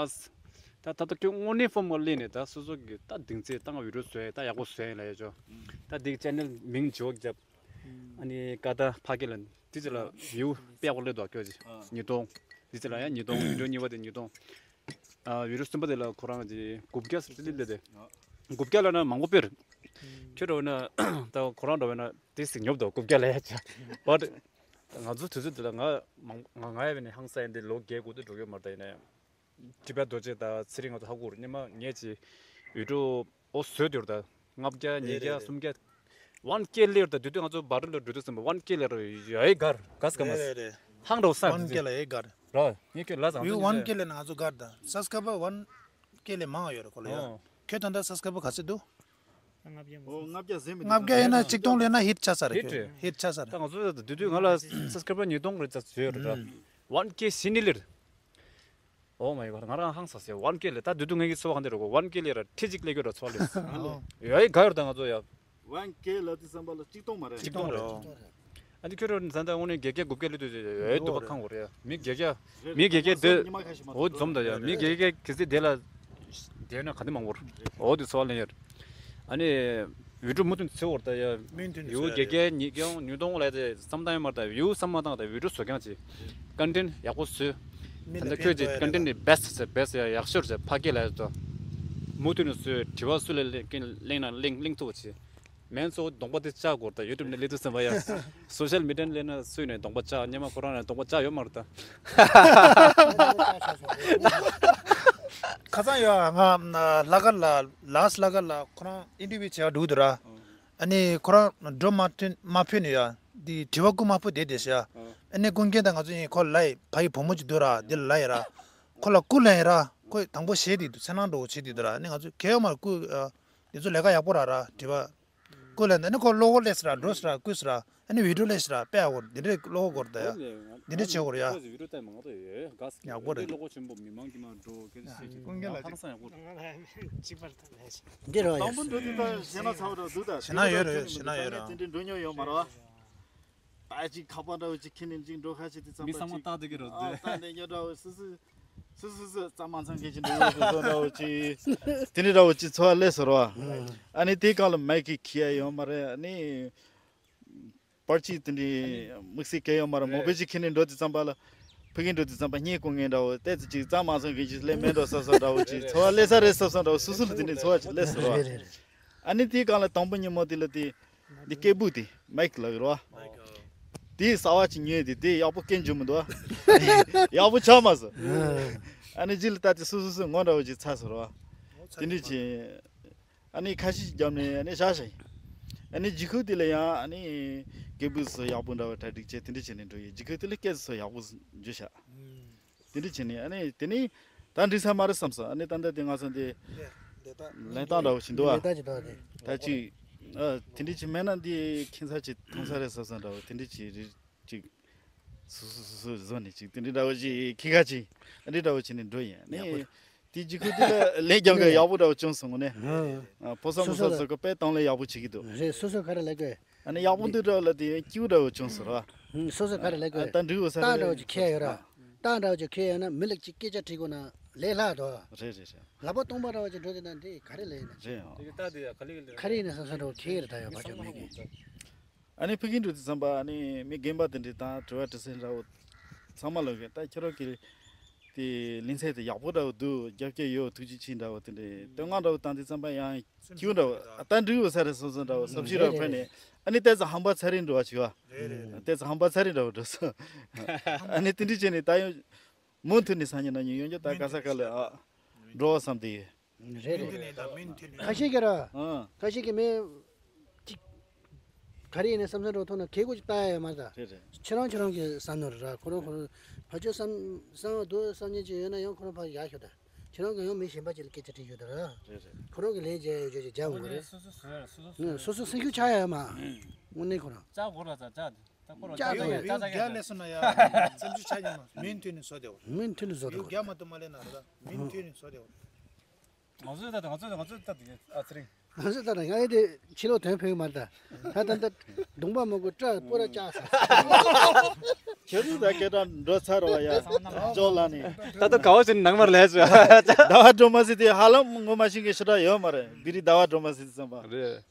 ད་ད་ད་ཁྱོད་དངོས་གནས་ཕོར་མ་ལེན་ནས་ད་སོ་སོ་གི་ད་སྡིངས་ཚད་ད་ང་བི་ཌིའོ་བཟོས་ད་ཡག་པོ་བཟོས་ཡིན་ལ་ཡོད་ཅོ། ད་འདི་ཅེ་ནལ་མིང་ཇོག་རྒྱབ། ཨ་ནི་ཀ་ད་ཕ་གི་ལ་དེ་ཅི་ལ་བིའུ་དཔེ་ཡག་པོ་སླེབས་འདུག་ཁྱོད་ཅི་ཉིས་སྟོང་། དེ་ཅི་ལ་ཡང་ཉིས་སྟོང་། བི་ཌིའོ་གཉིས་པ་དེ་ཉིས་སྟོང་། ཨ་བི་ཌིའོ་གསུམ་པ་དེ་ལ་ཁོ་རང་གི་དགུ་བརྒྱ་ཙམ་སླེབས་དེ། དགུ་བརྒྱ་ལ་ན་མང་པོ་སྤེར། ཁྱོད་འགྲོ་ན་ད་ཁོ་རང་འགྲོ་བས་ན་དེ་ཟིག་ཉོབ་འདུག་དགུ་བརྒྱ་ལ་ཡ་ཅ། བཊ་ང་ཚོ་དུས་ཚོད་དེ་ལ་ང་མང་ང་ང་ཡ་བས་ནས་ཧང་སང་ཡིན་དེ་ལོ་བརྒྱད་དགུ་དུ་འགྲོ་གི་མ་རེད་ད་ཡིན་ནའི། ཊི་བྷེཊ་རྡོ་རྗེ་དང་ཚེ་རིང་ང་ཚོ་ཧ་གོ་རེད་སྙེ་མ་ངས་ཅི་ཡུ་ཊུབ་ཨོ་བཟོས་དུས་ད་ལྔ་བརྒྱ་ཉིས་བརྒྱ་སུམ་བརྒྱ། ཝན་ཀེ་ལེར་ད་དུས་དུས་ང་ཚོ་བར་ལ་འགྲོ་དུས་ཙམ་པ་ཝན་ཀེ་ལེར་ཡ་ཨེ་གར་ག་སི་ཀ་མ་སི་ཧང་འགྲོ་སར་ཝན་ཀེ་ལ་ཨེ་གར་ར་ངས་ཁྱོད་ལ་ཟང་ཡུ་ཝན་ཀེ་ལེ་ན་ང་ཚོ་གར་ད་སབ་སི་ཀ་རའི་བར་ཝན་ཀེ་ལེ་མང་ཡོད་རེད་ཁོ་ལ་ཡ། ཁྱོད་ད་ལྟ་སབ་སི་ཀ་རའི་བར་ག་ཚོད་འདུག་ལྔ་བརྒྱ་ཟིན་མི་ལྔ་བརྒྱ་ཡིན་ན་ཆིག་སྟོང་ལེན་ན་ཧིཊ་ཆགས་ས་རེད། ཧིཊ་རེད། ཧིཊ་ཆགས་ས་རེད། ད་ང་ཚོ་ད་དུས་དུས་ང་ལ་སབ་སི་ཀ་རའི་བར་ཉིས་སྟོང་རེ་ཙམ་བཟོས་ཡོད་རེད་ད། ཝན་ཀེ་ཟིན་ནི་ལེར། ཨོ་མའི་གོ་ཌ། ང་རང་ཧང་སང་ཟེར་ཝན་ཀེ་ལེ་ད་དུས་དུས་ངེད་ཀྱི་འཚོ་བ་གང་དེ་རེད་གོ་ཝན་ཀེ་ལེ་ར་ཁྲི་གཅིག་ལས་གོ་ར་འཚོ་བ་ལས། ཡ་ཡི་ག་ཡོད་ད་ང་ཚོ་ཡ། ཝན་ཀེ་ལ་དུས་ཙམ་པ་ལ་ཆིག་སྟོང་མ་རེད། ཆིག་སྟོང་རེད། ཨ་འདི་ཁྱོད་རང་ད་ལྟ་དངོས་གནས་བརྒྱད་བརྒྱ་དགུ་བརྒྱ་སླེབས་དུས་ཡོད་འདུག་པ་ཁང་གོ་རེད་ཡ། མི་བརྒྱད་བརྒྱ། མི་བརྒྱད་བརྒྱ་སྡོད། ཉི་མ་ཁ་ཤས་མ་འོ་འཛོམས་ད་ཡ་མི་བརྒྱད་བརྒྱ་གི་ཚེ་དེ་ལ་དེ་ན་ག་དེ་མང་པོར་འོ་དུ་འཚོ་བ་ལེན་ཡོད། ཨ་ནི་བི་ཌིའོ་མུ་མཐུད་འཚོལ་བར་ད་ཡ། མུ་མཐུད་ཡུ་བརྒྱད་བརྒྱ་ཉིས་བརྒྱ་ཉིས་སྟོང་ལ་དེ་བསམ་བཏང་ཡོད་མ་རེད་ད་ཡུ་བསམ་མ་བཏང་ད་བི་ཌིའོ་བཟོ་རྐྱང་ཅིག་ཀོན་ཊེན་ཡག་པོ་བཟོས། ད་ལྟ་ཁྱོད་ཀྱི་ཀོན་ཊེན་ནི་བེ་སི་ཟེར་བེ་སི་ཡག་ཤོས་ཟེར་ཕ་གི་ལ་ཡོད་དོ། མུ་མཐུད་ནས་བཟོས་དྲི་བ་སུ་ལ་གླེང་ན་གླེང་གླེང་ཐུབ་པ་བྱེད། མེན་གཙོ་བོ་གདོང་པ་དེ་བཅག་དགོས་ད་ཡུ་ཊུབ་ནས་སླེབས་དུས་ཙམ་པ་ཡ། སོ་ཤལ་མི་ཌི་ཡ་ནས་སླེབས་ན་སུས་ནས་གདོང་པ་བཅག་སྙེ་མ་ཁོ་རང་ནས་གདོང་པ་བཅག་ཡོད་མ་རེད་ད། ཁ་སང་ཡོད་ང་ལྷག་དཀར་ལ་ལཱ་སི་ལྷག་དཀར་ལ་ཁོ་རང་ཨིན་ཊར་བིའུ་བྱེད་ག་འགྲོ་གི་འདུག་ར། ཨ་ནི་ཁོ་རང་འགྲོ་མ་ཐུན་མ་ཕུད་ནས་ཡ་འདི་དྲི་བ་སྐུ་མ་ཕུད་བསྡད་བསྡད་ཤག་ཨ་ནི་ཀུན་མཁྱེན་དང་ང་ཚོ་གཉིས་ཁོ་ལ་ཡི་ཕ་ཡི་བུ་མོ་ཅིག་འདུག་ར་འདི་ལ་ལ་ཡི་ར། ཁོ་ལ་སྐུ་ལ་ཡི་ར་ཁོས་དང་པོ་བཤད་དེ་འདུག་མཚན་ནང་འགྲོ་བྱེད་དེ་འདུག་ར་ཨ་ནི་ང་ཚོ་གལ་ཡོད་མ་རེད་སྐུ་འདི་ཚོ་ལས་ཀ་ཡག་པོ་ར་ར་དྲི་བ། སྐུ་ལས་འདི་ནི་ཁོ་བློ་ཁོག་ལས་སི་ར་འགྲོ་སི་ར་སྐུ་སི་ར་ཨ་ནི་བི་ཌིའོ་ལས་སི་ར་དཔེ་ཡག་པོ་འདི་འདྲའི་བློ་ཁོག་དགོས་རེད་ད་ཡ། འདི་འདྲའི་བྱེད་དགོས་རེད་ཡ། ཡག་པོ་རེད། ཀུན་མཁྱེན་ལགས་ཀྱི། འདི་རོ་ཡ། དང་པོ་འགྲོ་དུས་ད་ཞེ་ན་ཚ་བ་འདྲ་འདུག་ད་ཞེ་ན་ཡོད་རེད་ཞེ་ན་ཡོད་རེད། དེ་འདྲའི་འགྲོ་མྱོང་ཡོད་མ་རེད་བ། ད་ཅིག་ཁ་པར་འདྲ་བོ་ཅིག་ཁྱེར་ནས་ཅིག་འགྲོ་ཁ་ཤས་དེ་ཙམ་པ་མི་ཚང་མ་ཅིག་ལྟ་བསྡད་ཀྱི་རེད་ཨ་དེ། ད་ནས་ཉོ་འདྲ་བོ་སུ་སུ་སུ་སུ་སུ་ཙམ་མ་ཚང་མཁན་ཅིག་འགྲོ་ཡོད་དེ་ཚོ་འདྲ་བོ་ཅིག་དེ་འདྲའི་འདྲ་བོ་ཅིག་འཚོ་བ་ལས་སོ་ར་བ། ཨ་ནི་དེའི་སྒང་ལ་མའི་ཀི་ཁྱེར་ཡ་ཡོད་མ་རེད་ཨ་ནི། པར་ཆས་དེ་འདྲའི་དམིགས་བསལ་གལ་ཡོད་མ་རེད་མོ་བེ་ཅིག་ཁྱེར་ནས་འགྲོ་དུས་ཙམ་པ་ལ། ཕ་གིར་འགྲོ་དུས་ཙམ་པ་བརྙན་བཀོད་མཁན་འདྲ་བོ་ཏོག་ཙམ་ཅིག་གཙང་མ་བཟོ་མཁན་ཅིག་སླེབས་མེད་འགྲོ་བསམ་བསམ་འདྲ་བོ་ཅིག་འཚོ་བ་སླེབས་ས་རེད་བསམ་བསམ་འདྲ་བོ་སོ་སོ་ལ་དེ་འདྲའི་འཚོ་བ་ཅིག་སླེབས་སོང་ར། ཨ་ནི་དེའི་སྒང་ལ་དང་པོ་ཉིན་མོ་དེ་ལ་དེ་འདི་སྐད་སྦུག་དེ་མའིག་ལབ་ཀྱི་རེད་བ། དེ་གསར་བ་ཅིག་ཉོས་དེ་དེ་ཡག་པོ་སྐད་འཇུག་མི་འདུག་བ། ཡག་པོ་ཆགས་མ་སོང་། ཨ་ནི་རྗེས་ལ་ད་དེ་སོ་སོ་སོའི་ངོ་འདྲ་བོ་ཅིག་ཚ་སོང་ར་བ། དེ་འདྲ་ཅིག་ཨ་ནི་ཁ་ཤས་ཤིག་བརྒྱབ་ནས་ཨ་ནི་བཞག་བཞག་ཡིན། ཨ་ནི་འཇིགས་སྐུལ་དེ་ལ་ཡང་ཨ་ནི་སྐད་སྦུག་སུ་ཡག་པོ་འདྲ་བ་གྲ་སྒྲིག་བྱས་དེ་འདྲ་བྱས་ནས་འགྲོ་ཡི་འཇིགས་སྐུལ་དེ་ལ་སྐད་སུ་ཡག་པོ་འཇུ་བཞག་དེ་འདྲ་བྱས་ནས་ཨ་ནི་དེ་ནི་ད་འགྲིག་ས་མ་རེད་བསམ་སོང་ཨ་ནི་ད་ལྟ་དེ་ང་ཚོ་འདི་ལས་སྟངས་འདྲ་བོ་ཞིག་འདུག་ཨ། ད་ཅི་ད་དེ་ད་ཅི་ཨ་དེ་འདྲ་ཅིག་མེད་ན་འདི་ཁྱད་མཚར་ཅིག་མཐོང་ས་རེད་བསམ་བསམ་འདྲ་བོ་དེ་འདྲ་ཅིག་རེད། ཅིག་སོ་སོ་སོ་སོ་བཟོ་ནས་ཅིག་དེ་འདྲ་འདྲ་བོ་ཅིག་ཁྱི་ཁ་ཅིག་འདི་འདྲ་བོ་བྱས་ནས་འགྲོ་ཡིན་ནས་དེ་རྗེས་ཁུ་དེ་ལ་ལན་རྒྱབ་ག་ཡག་པོ་འདྲ་བོ་བྱུང་སོང་ངོ་ནས་ཕོ་གསར་མོ་གསར་ཚོ་ག་དཔེ་གཏོང་ལེན་ཡག་པོ་བྱེད་ཀྱི་འདུག་རེད། སོ་སོ་ག་རེ་ལབ་དགོས། ཨ་ནི་ཡག་པོ་འདུག་འདྲ་བོ་ལ་དེ་སྐྱིད་པོ་འདྲ་བོ་བྱུང་སོང་ར། སོ་སོ་ག་རེ་ལབ་དགོས། ད་འགྲིག་འོ་ས་རེད་ལབ་ཀྱི་ཁྱད་ཡོད་ར། ད་འདྲ་བོ་ཅིག་ཁྱད་ཡོད་ན་མི་ལ་ཅིག་སྐད་ཆ་དྲིས་དགོས་ན་ལས་སླ་དོ། རེད་རེད་རེད། ལག་པ་སྟོང་པ་འདྲ་བོ་ཅིག་འགྲོ་དེ་ན་འདི་ག་རེ་ལས་ཡིན་ན། རེད་ཨང་། ཁ་རི་ཡིན་ན་བསམ་བསམ་འདྲ་བོ་ཁྱད་ཡོད་ར་ད་ཡོད་ཕ་ཆོས་མེད་ཀྱི། ཨ་ནི་ཕ་གི་འགྲོ་དུས་ཙམ་པ་ཨ་ནི་མི་རྒན་པ་དེ་འདྲས་དང་དྲི་བ་དྲི་སེ་འདྲ་བོ་ཚང་མ་ལོག་གི་ད་ཁྱེད་རང་གི་དེ་ལིང་ཚད་དེ་ཡག་པོ་འདྲ་བོ་འདུག་རྒྱབ་སྐྱོར་ཡོད་ཐུགས་རྗེ་ཆེ་འདྲ་བོ་དེ་འདྲས་བསྟོད་བསྔགས་འདྲ་བོ་བཏང་དུས་ཙམ་པ་ཡང་ཁྱེའུ་འདྲ་བོ་ཨ་ད་འགྲིག་ཡོད་ས་རེད་བསམ་བསམ་འདྲ་བོ་བསམ་ཤེས་ར་འཕེལ་ནས་ཨ་ནི་ཏོག་ཙམ་ཧམ་པ་ཚ་རེ་འགྲོ་བ་བྱེད་བ། ཏོག་ཙམ་ཧམ་པ་ཚ་རེ་འདྲ་བོ་འགྲོ་སོང་། ཨ་ནི་དེ་འདྲས་བྱས་ནས་ད་ཡང་མུ་མཐུད་ནས་སང་ཉིན་གནངས་ཉིན་ཡོང་རྒྱུ་ད་ག་ས་ག་ལ་ཨ་འགྲོ་བ་བསམ་དེ་ཡོད། རེད་རེད། མུ་མཐུད་ནས་ད་མུ་མཐུད་ནས། ཁ་ཤས་ཀྱིས་ར། ཨང་། ཁ་ཤས་ཀྱིས་མི་གཅིག་ག་རེ་ཡིན་ན་བསམ་བསམ་འདྲ་བོ་མཐོང་ན་གལ་དགོས་ཅིག་ལྟ་ཡ་ཡོད་མ་རེད་ད། རེད་རེད། ཁྱེད་རང་ཁྱེད་རང་གི་བསམ་མནོ་རེད་ར་ཁོ་རང་ཁོ་རང་ཕར་ཕྱོགས་བསམ་བསམ་བློ་འདུག་བསམ་ཉན་ཅིག་ཡོད་ན་ཡང་ཁོ་རང་ཕར་ཡག་ཤོས་ད། ཁྱེད་རང་གིས་ཡང་མི་གཞན་པ་ཅིག་ལ་སྐད་ཆ་དྲིས་ཡོད་ད་ར། རེད་རེད། ཁོ་རང་གིས་ལན་རྒྱག་ཡ་ཡོད་ཅོག་ཅིག་རྒྱག་འོང་གི་རེད། སོ་སོ་བཟོ་ཡ་སོ་སོ་བཟོ་ཡ། སོ་སོ་སེམས་ཤུགས་ཆག་ཡ་ཡོད་མ། དངོས་གནས་ཁོ་རང་། ལྕགས་སྒོ་ར་ཙ་ལྕགས་དེ་ད་ཁོ་རང་ལྕགས་ལྕགས་དེ་ཡོད་ལྕགས་ལྕགས་རྒྱག་ལས་སོང་ན་ཡ་སེམས་ཤུགས་ཆག་ཡ་མ་མུ་མཐུད་ནས་བཟོ་བདེ་བ། མུ་མཐུད་ནས་བཟོ་བདེ་བ། ཡོད་རྒྱག་མ་ཐུབ་མ་ལས་ན་ར་མུ་མཐུད་ནས་བཟོ་བདེ་བ། ང་ཚོས་ད་ང་ཚོས་ང་ཚོས་ད་དེ་ཨ་ཚེ་རིང་། ང་ཚོས་ད་ང་ཡི་དེ་ཕྱི་ལོགས་དོན་ཕན་གྱི་མ་རེད་ད། ད་ད་ད་གདོང་པ་མང་པོ་སྐྲ་སྤུ་ར་བཅག་ས། ཁྱེད་ཚོ་ད་སྐད་གྲགས་འགྲོ་ཚར་བ་ཡ། ཇོ་ལ་ནི། ད་ད་ག་བ་ཞིག་ནང་མར་ལས་ཟླ་བ་སྒྲོལ་མ་ཟེར་དེ་ཧ་ལམ་ངོ་མ་ཤེས་མཁན་ཞེ་དྲག་ཡོད་མ་རེད། འདི་རིགས་ཟླ་བ་སྒྲོལ་མ་ཟེར་དུས་ཙམ་པ། རེད།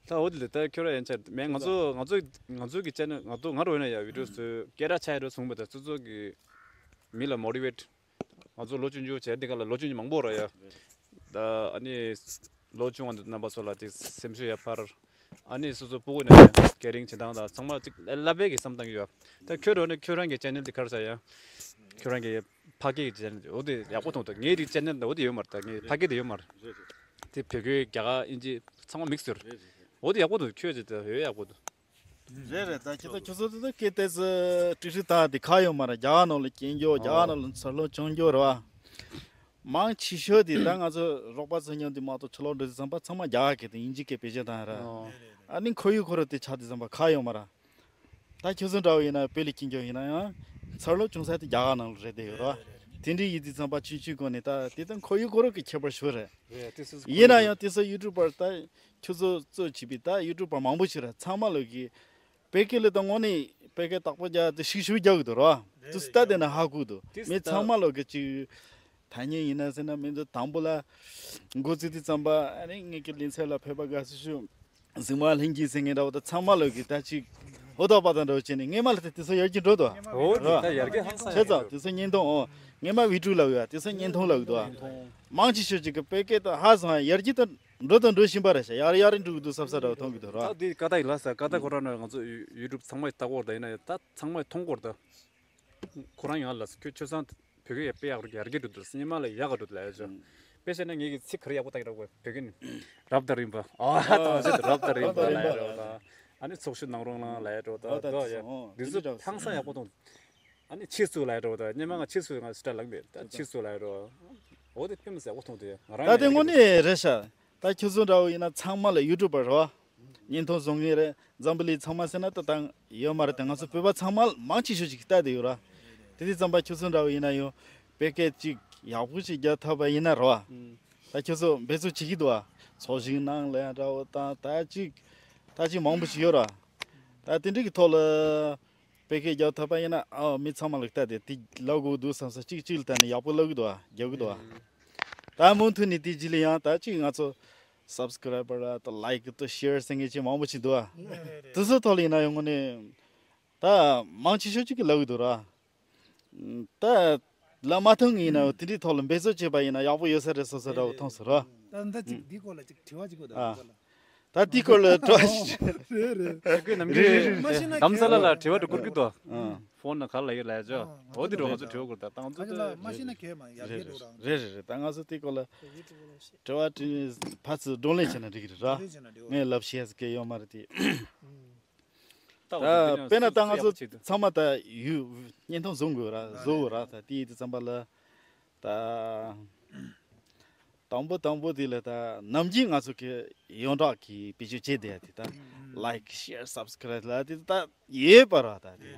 ད་འོ་དེ་ལས་ད་ཁྱོད་ར་ཡན་ཆད་མེད། ང་ཚོ་ང་ཚོ་ང་ཚོ་གི་ཅེ་ནལ་ང་ཚོ་ང་རོ་ཡིན་ན་ཡ་བི་ཌི་ཡོ་ཚོ་སྐད་གྲགས་ཆགས་ཡ་རོ་བཟུང་བ་ད་སོ་སོ་གི་མི་ལ་མོ་ཊི་ཝེ་ཊི། ང་ཚོ་ལོ་ཆུང་ཆུང་བྱས་འདི་ག་ལ་ལོ་ཆུང་ཆུང་མང་པོ་ར་ཡ། ད་ཨ་ནི་ལོ་ཆུང་བ་འདི་རྣམ་པ་ཚོ་ལ་ཅིག་སེམས་ཤུགས་ཡར་འཕར། ཨ་ནི་སོ་སོ་སྤུ་གུ་ནས་སྐད་རིང་བྱེད་སྟངས་དང་ཚང་མ་ཅིག་བསླབ་པའི་གི་བསམ་སྟངས་ཡོད། ད་ཁྱོད་རོ་ནི་ཁྱོད་རང་གི་ཅེ་ནལ་འདི་ག་རེ་ཟེར་ཡ། ཁྱོད་རང་གི་ཕ་སྐད་ཀྱི་ཅེ་ནལ་འདི་འོ་དེ་ཡག་པོ་མཐོང་། ད་ངའི་རིགས་ཅེ་ནལ་འདི་འོ་དེ་ཡོད་མ་རེད། ད་ངའི་ཕ་སྐད་དེ་ཡོད་མ་རེད། དེ་བོད་སྐད་རྒྱ་གར་དབྱིན་ཇི་ཚང་མ་མིག་སི་ཡོད་རེད། འོ་དེ་ཡག་པོ་འདུག་ཁྱོད་ཀྱི་ད་འོ་ཡག་པོ་འདུག་རེད་རེད། ད་ཁྱེད་ཚོ་ཁྱོད་ཚོ་དེ་ཚོ་སྐད་དེ་ཚོ་ཀྲིག་ཀྲིག་ད་དེ་ཁ་ཡོད་མ་རེད། རྒྱ་གར་ནང་ལ་སྐྱེས་རྒྱུ་རྒྱ་གར་ནང་ལ་འཚར་ལོངས་བྱུང་རྒྱུ་རེད་བ། མང་ཆེ་ཤོས་དེ་ད་ང་ཚོ་རོགས་པ་ཚོ་མཉམ་དུ་མ་གཏོགས་ཕྱི་ལོགས་འགྲོ་དུས་ཙམ་པ་ཚང་མ་རྒྱ་གར་སྐད་དང་དབྱིན་ཇི་སྐད་བེད་སྤྱོད་བཏང་ཡ་རེད། ཨ་ནི་ཁོར་ཡུག་ཁོ་རང་དེ་ཆགས་དུས་ཙམ་པ་ཁ་ཡོད་མ་རེད། ད་ཁྱོད་ཚོ་འདྲ་བོ་ཡིན་ན་བོད་ལ་སྐྱེས་རྒྱུ་ཡིན་ན་ཡང་འཚར་ལོངས་བྱུང་ས་དེ་རྒྱ་གར་ནང་ལ་རེད་དེ་ཡོད་རེད་བ། དེ་འདྲའི་ཡིན་དུས་ཙམ་པ་ཆུང་ཆུང་སྒང་ནས་ད་དེ་དང་ཁོར་ཡུག་ཁོ་རང་གི་ཁྱད་པར་ཞིག་རེད། རེད། དེ་སོ་སོ་ཡིན་ན་ཡང་དེ་ཚོ་ཡུ་ཊུབ་པར་ད་ཁྱོད་ཚོ་གཙོ་བྱས་པའི་ད་ཡུ་ཊུབ་པར་མང་པོ་ཞིག་རེད། ཚང་མ་ལོག་གི་བོད་སྐད་ལ་ད་དངོས་གནས་བོད་སྐད་དག་པོ་རྒྱག་དེ་ཤུགས་ཤུགས་རྒྱག་གི་འདུག་ར། དུས་ད་དེ་ན་ཧ་གོ་འདུག་དེ་མི་ཚང་མ་ལོག་གི་ཅིག་ཐ་སྙད་ཡིན་ན་ཟེར་ན་མི་འདུག་དང་པོ་ལ་འགོ་བཙུགས་དུས་ཙམ་པ་ཨ་ནི་ངེད་ཀྱི་ལིན་ཚན་ལ་ཕེབས་པ་དགའ་བསུ་ཞུ། གཟིགས་མ་ལྷན་རྒྱས་ཟེར་མཁན་འདྲ་བོ་ད་ཚང་མ་ལོག་གི་ད་ཅིག་ཧོ་ད་པ་དང་འདྲ་བོ་བྱས་ནས་སྔས་མ་ལ་ད་དེ་ཚོ་ཡར་རྒྱས་འགྲོ་འདུག་འོ་དེ་ད་ཡར་རྒྱས་ཧང་སང་ཡོད། བྱས་ཙང་དེ་ཚོ་བརྙན་ཐུང་འོ་སྔས་མ་བི་ཌིའོ་ལབ་ཡོད། དེ་ཚོ་བརྙན་ཐུང་ལབ་གི་འདུག་མང་ཆེ་ཤོས་ཅིག་གི་བོད་སྐད་ད་ཧ་སང་ཡར་རྒྱས་ད་འགྲོ་དང་འགྲོ་བཞིན་པ་རེད་ཤག་ཡར་ཡར་འགྲོ་གི་འདུག་བསམ་ས་འདྲ་བོ་མཐོང་གི་འདུག་ར། ད་དེ་ཀ་ད་ཡིན་ལ་ས་ཀ་ད་ཁོ་རང་ནང་ང་ཚོ་ཡུ་ཊུབ་ཚང་མ་ལྟ་སྐོར་ད་ཡིན་ན་ད་ཚང་མ་མཐོང་སྐོར་ད། ཁོ་རང་ཡང་ལ་ཁྱོད་ཆོས་སང་བོད་སྐད་ཡག་པོ་ཡག་རུ་ཡར་རྒྱས་འགྲོ་འདུག་སྙེ་མ་ལ་ཡག་ག་འགྲོ་འདུག་ལ་ཡ་ཅོ། དཔེ་བཤད་ན་ངེད་ཀྱི་ཚིག་ག་རེ་ཡག་པོ་ལྟ་གི་ར་བོ་བོད་སྐད་ནི་རབ་དང་རིམ་པ་ཨ་ད་བཤད་རབ་དང་རིམ་པ་ལ་ཡ་རོ་ད། ཨ་ནི་ཚོགས་ཞུགས་གནང་རོགས་གནང་ལ་ཡ་རོ་ད་ད་ཡ་འདི་ཚོ་ཧང་སང་ཡག་པོ་མཐོང་། ཨ་ནི་ཕྱིས་སུ་ལ་ཡ་རོ་ད་སྙེ་མ་ང་ཕྱིས་སུ་ང་སི་ཊ་ལག་མེད་ད་ཕྱིས་སུ་ལ་ཡ་རོ། འོ་དེ་དཔེ་མི་སྲིད་ཡག་པོ་མཐོང་དེ་ང་རང་ད་དེ་དངོས་གནས་རེད་ཤག་ད་ཁྱོད་ཚོ་འདྲ་བོ་ཡིན་ན་ཚང་མ་ལ་ཡུ་ཊུབ་པར་རོ། བརྙན་ཐུང་བཟོ་མཁན་རེད། འཛམ་བུ་གླིང་ཚང་མ་ཟེར་ན་ད་དང་ཡོད་མ་རེད་དེ་ང་ཚོ་བོད་པ་ཚང་མ་མང་ཆེ་ཤོས་ཅིག་ལྟ་དེ་ཡོད་ར། དེ་དུས་ཙམ་པ་ཁྱོད་ཚོ་འདྲ་བོ་ཡིན་ན་ཡང་བོད་སྐད་ཅིག་ཡག་པོ་ཞིག་རྒྱག་ཐུབ་པ་ཡིན་ན་རོ། ད་ཁྱོད་ཚོ་འབད་རྩོལ་བྱེད་ཀྱི་འདུག་ཨ། ཚོགས་ཞུགས་གནང་ལ་ཡང་འདྲ་བོ་དང་ད་ཅིག་ད་ཅིག་མང་པོ་ཞིག་ཡོད་ར། ད་དེ་འདྲ་གི་ཐོག་ལ་བོད་སྐད་རྒྱག་ཐུབ་པ་ཡིན་ན་ཨ་མི་ཚང་མ་ལ་ལྟ་དེ་དེ་ལབ་དགོས་འདུག་བསམ་ས་གཅིག་གཅིག་ལ་ལྟ་ནས་ཡག་པོ་ལབ་གི་འདུག་ཨ། རྒྱག་གི་འདུག་ཨ། ད་མུ་མཐུད་ནས་དེ་རྗེས་ལ་ཡང་ད་ཅིག་ང་ཚོ་སབ་སི་ཀ་རའི་བར་ལ་ད་ལའིཀ་ད་ཤེར་ཟེར་མཁན་ཅིག་མང་པོ་ཅིག་འདུག་ཨ། དེ་ཚོའི་ཐོག་ལ་ཡིན་ན་ཡང་དངོས་གནས་ད་མང་ཆེ་ཤོས་ཅིག་གིས་ལབ་གི་འདུག་ར། ད་ལབ་མ་ཐུབ་ངེས་ཡིན་ན་དེ་འདྲའི་ཐོག་ལ་འབད་རྩོལ་བྱས་པ་ཡིན་ན་ཡག་པོ་ཡོད་ས་རེད་བསམ་ས་འདྲ་བོ་མཐོང་སོང་ར། ད་ད་ཅིག་འདི་སྐོར་ལ་ཅིག་དྲི་བ་ཅིག་དགོས་ད། ཨ། འདི་སྐོར་ལ། ད་འདི་སྐོར་ལ་དྲི་བ་ཞིག་རེད་རེད། ཁོས་ནམ་རྒྱུན་མ་ཤེས་ན་རྡ་རམ་ས་ལ་ལ་དྲི་བ་འདྲ་བསྐུར་གི་འདུག་ཨ། ཕོན་ནང་ག་ལ་ཡོད་ལབ་ཅོ། འོ་དེ་འདྲ་ང་ཚོ་དྲི་བ་བསྐུར་ད་ད་ང་ཚོ་ད་ལ་མ་ཤེས་ན་གས་མ་ཡར་རྒྱས་འགྲོ་རང་། རེད་རེད་རེད། ད་ང་ཚོ་དེ་སྐོར་ལ་དྲི་བ་དྲི་ཕར་ཚུར་བགྲོ་གླེང་བྱས་ན་འགྲིག་གི་རེད་ར། བགྲོ་གླེང་བྱས་ན་འགྲིག་གི་རེད། ངས་ལབ་ཤེས་ཀྱི་ཡོད་མ་རེད་དེ། ད་དཔེར་ན་ད་ང་ཚོ་ཚང་མ་ད་ཡུ་བརྙན་ཐུང་བཟོ་དགོས་ར་བཟོ་དགོས་ར། ད་དེ་ཡིན་དུས་ཙམ་པ་ལ་ད་དང་པོ་དང་པོ་དེ་ལ་ད་ནམ་རྒྱུན་ང་ཚོ་གི་ཡོངས་གྲགས་ཀྱི་བེད་སྤྱོད་བྱས་བསྡད་ཡ་དེ་ད་ལའིཀ་ཤེར་སབ་སི་ཀ་རའིབ་ལ་དེ་ད་ཡོད་པ་ར། ད་དེ་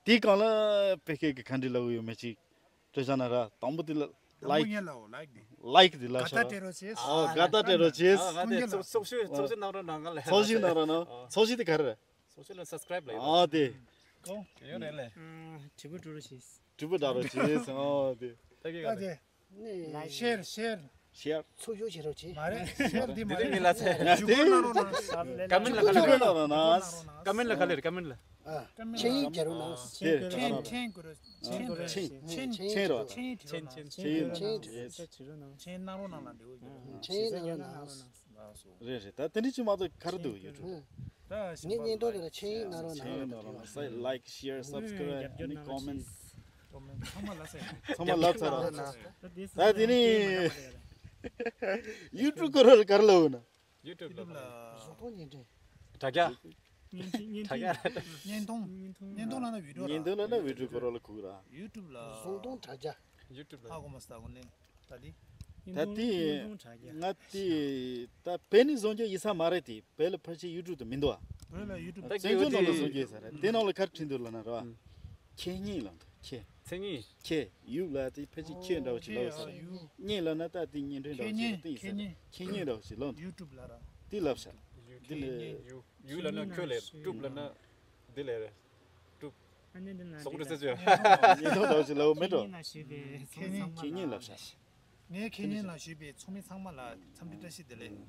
དེའི་སྒང་ལ་བོད་སྐད་ཀྱི་ག་འདྲ་ལབ་ཡོད་མེད་ཅིག་སྤྲོད་བཞག་ན་ར། དང་པོ་དེ་ལ་དང་པོ་ལའིཀ་ངས་ལབ་ལའིཀ་དེ། ལའིཀ་དེ་ལབ་ཤག་ར། ཨོ་དགའ་རྟགས་སྤྲད་རོགས་བྱེད། ཨ་ང་དེ་ཚོགས་ཚོགས་ཞུགས་ཚོགས་ཞུགས་གནང་རོགས་གནང་ང་ལ། ཚོགས་ཞུགས་གནང་རོགས་གནང་། ཚོགས་ཞུགས་དེ་ག་རེ་རེད། སོ་སོ་ལ་སབ་སི་ཀ་རའིབ་ལ་ཡོད། ཨ་དེ། ཡོད་རེད་ལེ། ཨ་དྲིལ་བུ་འགྲོ་རོགས་བྱེད། དྲིལ་བུ་འགྲོ་རོགས་བྱེད། ཨ་དེ། ད་གི་ག་ཨ་རེད། དེ། ཤེར་ཤེར། ཤེར། ཚོགས་ཞུགས་བྱེད་རོགས་བྱེད། མ་རེད། ཤེར་འདི་མ་འདི་རེད། ངི་ལ་ཚེ། ང་དེ། ཀ་མེན་ལ་ག་ལེར། ཀ་མེན་ལ་ག་ལེར། ཀ་མེན་ལ། མཆན་ཡིག་རྒྱག་རོགས་གནང་། དེ། ཁྲེན་ཁྲེན་གོ་རོ། ཁྲེན་ཁྲེན་ཁྲེན་རོ། ཁྲེན་ཁྲེན་ཁྲེན་ཁྲེན་གནང་རོགས་གནང་ལ་འདི་འོ། ཁྲེན་གནང་རོགས་གནང་། རེད་རེད། ད་དེ་འདྲ་ཅིག་མ་གཏོགས་ག་རེ་འདུག་ཡུ་ཊུབ། ད་ངས་བརྙན་ཐུང་དེ་ལ་མཆན་ཡིག་གནང་རོགས་གནང་། མཆན་ཡིག་གནང་རོགས་གནང་། ལའིཀ་ཤེར་སབ་སི་ཀ་རའིབ་ཨ་ནི་ཀོ་མེན། ཚང་མ་ལབ་ཚར། ཚང་མ་ལབ་ཚར་ར། ད་དེ་ནི་ཡུ་ཊུབ་སྐོར་ལ་ག་རེ་ལབ་ན། ཡུ་ཊུབ་ལ། བཟོ་ཐོག་ཉིན་དྲན། དྲ་རྒྱ། དྲ་རྒྱ། བརྙན་ཐུང་། བརྙན་ཐུང་ལབ་ན་བི་ཌིའོ་ར། བརྙན་ཐུང་ལབ་ན་བི་ཌིའོ་སྐོར་ལ་གོ་གི་ར། ཡུ་ཊུབ་ལ། བཟོ་ཐོག་དྲ་རྒྱ། ཡུ་ཊུབ་ལ། ཧ་གོ་མ་སོང་ད་གོ་ནས། ད་དེ། ད་དེ་ང་དེ་ད་བོད་ནས་བཟོ་རྒྱུ་ཡིན་ས་མ་རེད་དེ། བོད་ལ་ཕལ་ཆེར་ཡུ་ཊུབ་དེ་མི་འདུག་ཨ། བོད་ལ་ཡུ་ཊུབ། བཙན་བྱོལ་ནང་ལ་བཟོ་རྒྱུ་ཡིན་ས་རེད། དེ་ནང་ལ་ག་རེ་བྲིས་འདུག་ལབ་ན་ར། ཨ། ཁེ་ཉིན་ལབ་འདུག་ཁྱེད། མཚན་ཉིད། ཁྱེད་ཡུག་ལ་དེ་ཕལ་ཆེར་ཁྱེད་འདྲ་བོ་ཞིག་ལབ་ས་རེད། ཡུག་གཉིས་ལབ་ན་ད་དེ་གཉིས་འདྲེས་འདྲ་བོ་ཞིག་ལ་ཏིང་ས་རེད། ཁྱེད་གཉིས་འདྲ་བོ་ཞིག་ལབ་འདུག་ཡུ་ཊུབ་ལ་ར། དེ་ལབ་ས། དེ་ལས། ཡུག་ལབ་ན་ཁྱོད་ལས། ཊུབ་ལབ་ན་དེ་ལས་རེད། ཊུབ། ཨ་ནི་འདི་ན་སོག་རི་ཙེ་ཙེ། ཉེན་རྟོག་འདྲ་བོ་ཞིག་ལབ་མེད་འགྲོ། ཁྱེད་གཉིས་ལ་ཞུས་པའི་ཚོགས་མི་ཚང་མ་ལ། ཁྱེད་གཉིས་ལབ་ས། ངས་ཁྱེད་གཉིས་ལ་ཞུས་པའི་ཚོགས་མི་ཚང་མ་ལ་འཚམས་འདྲི་བཀྲ་ཤིས་བདེ་ལེགས།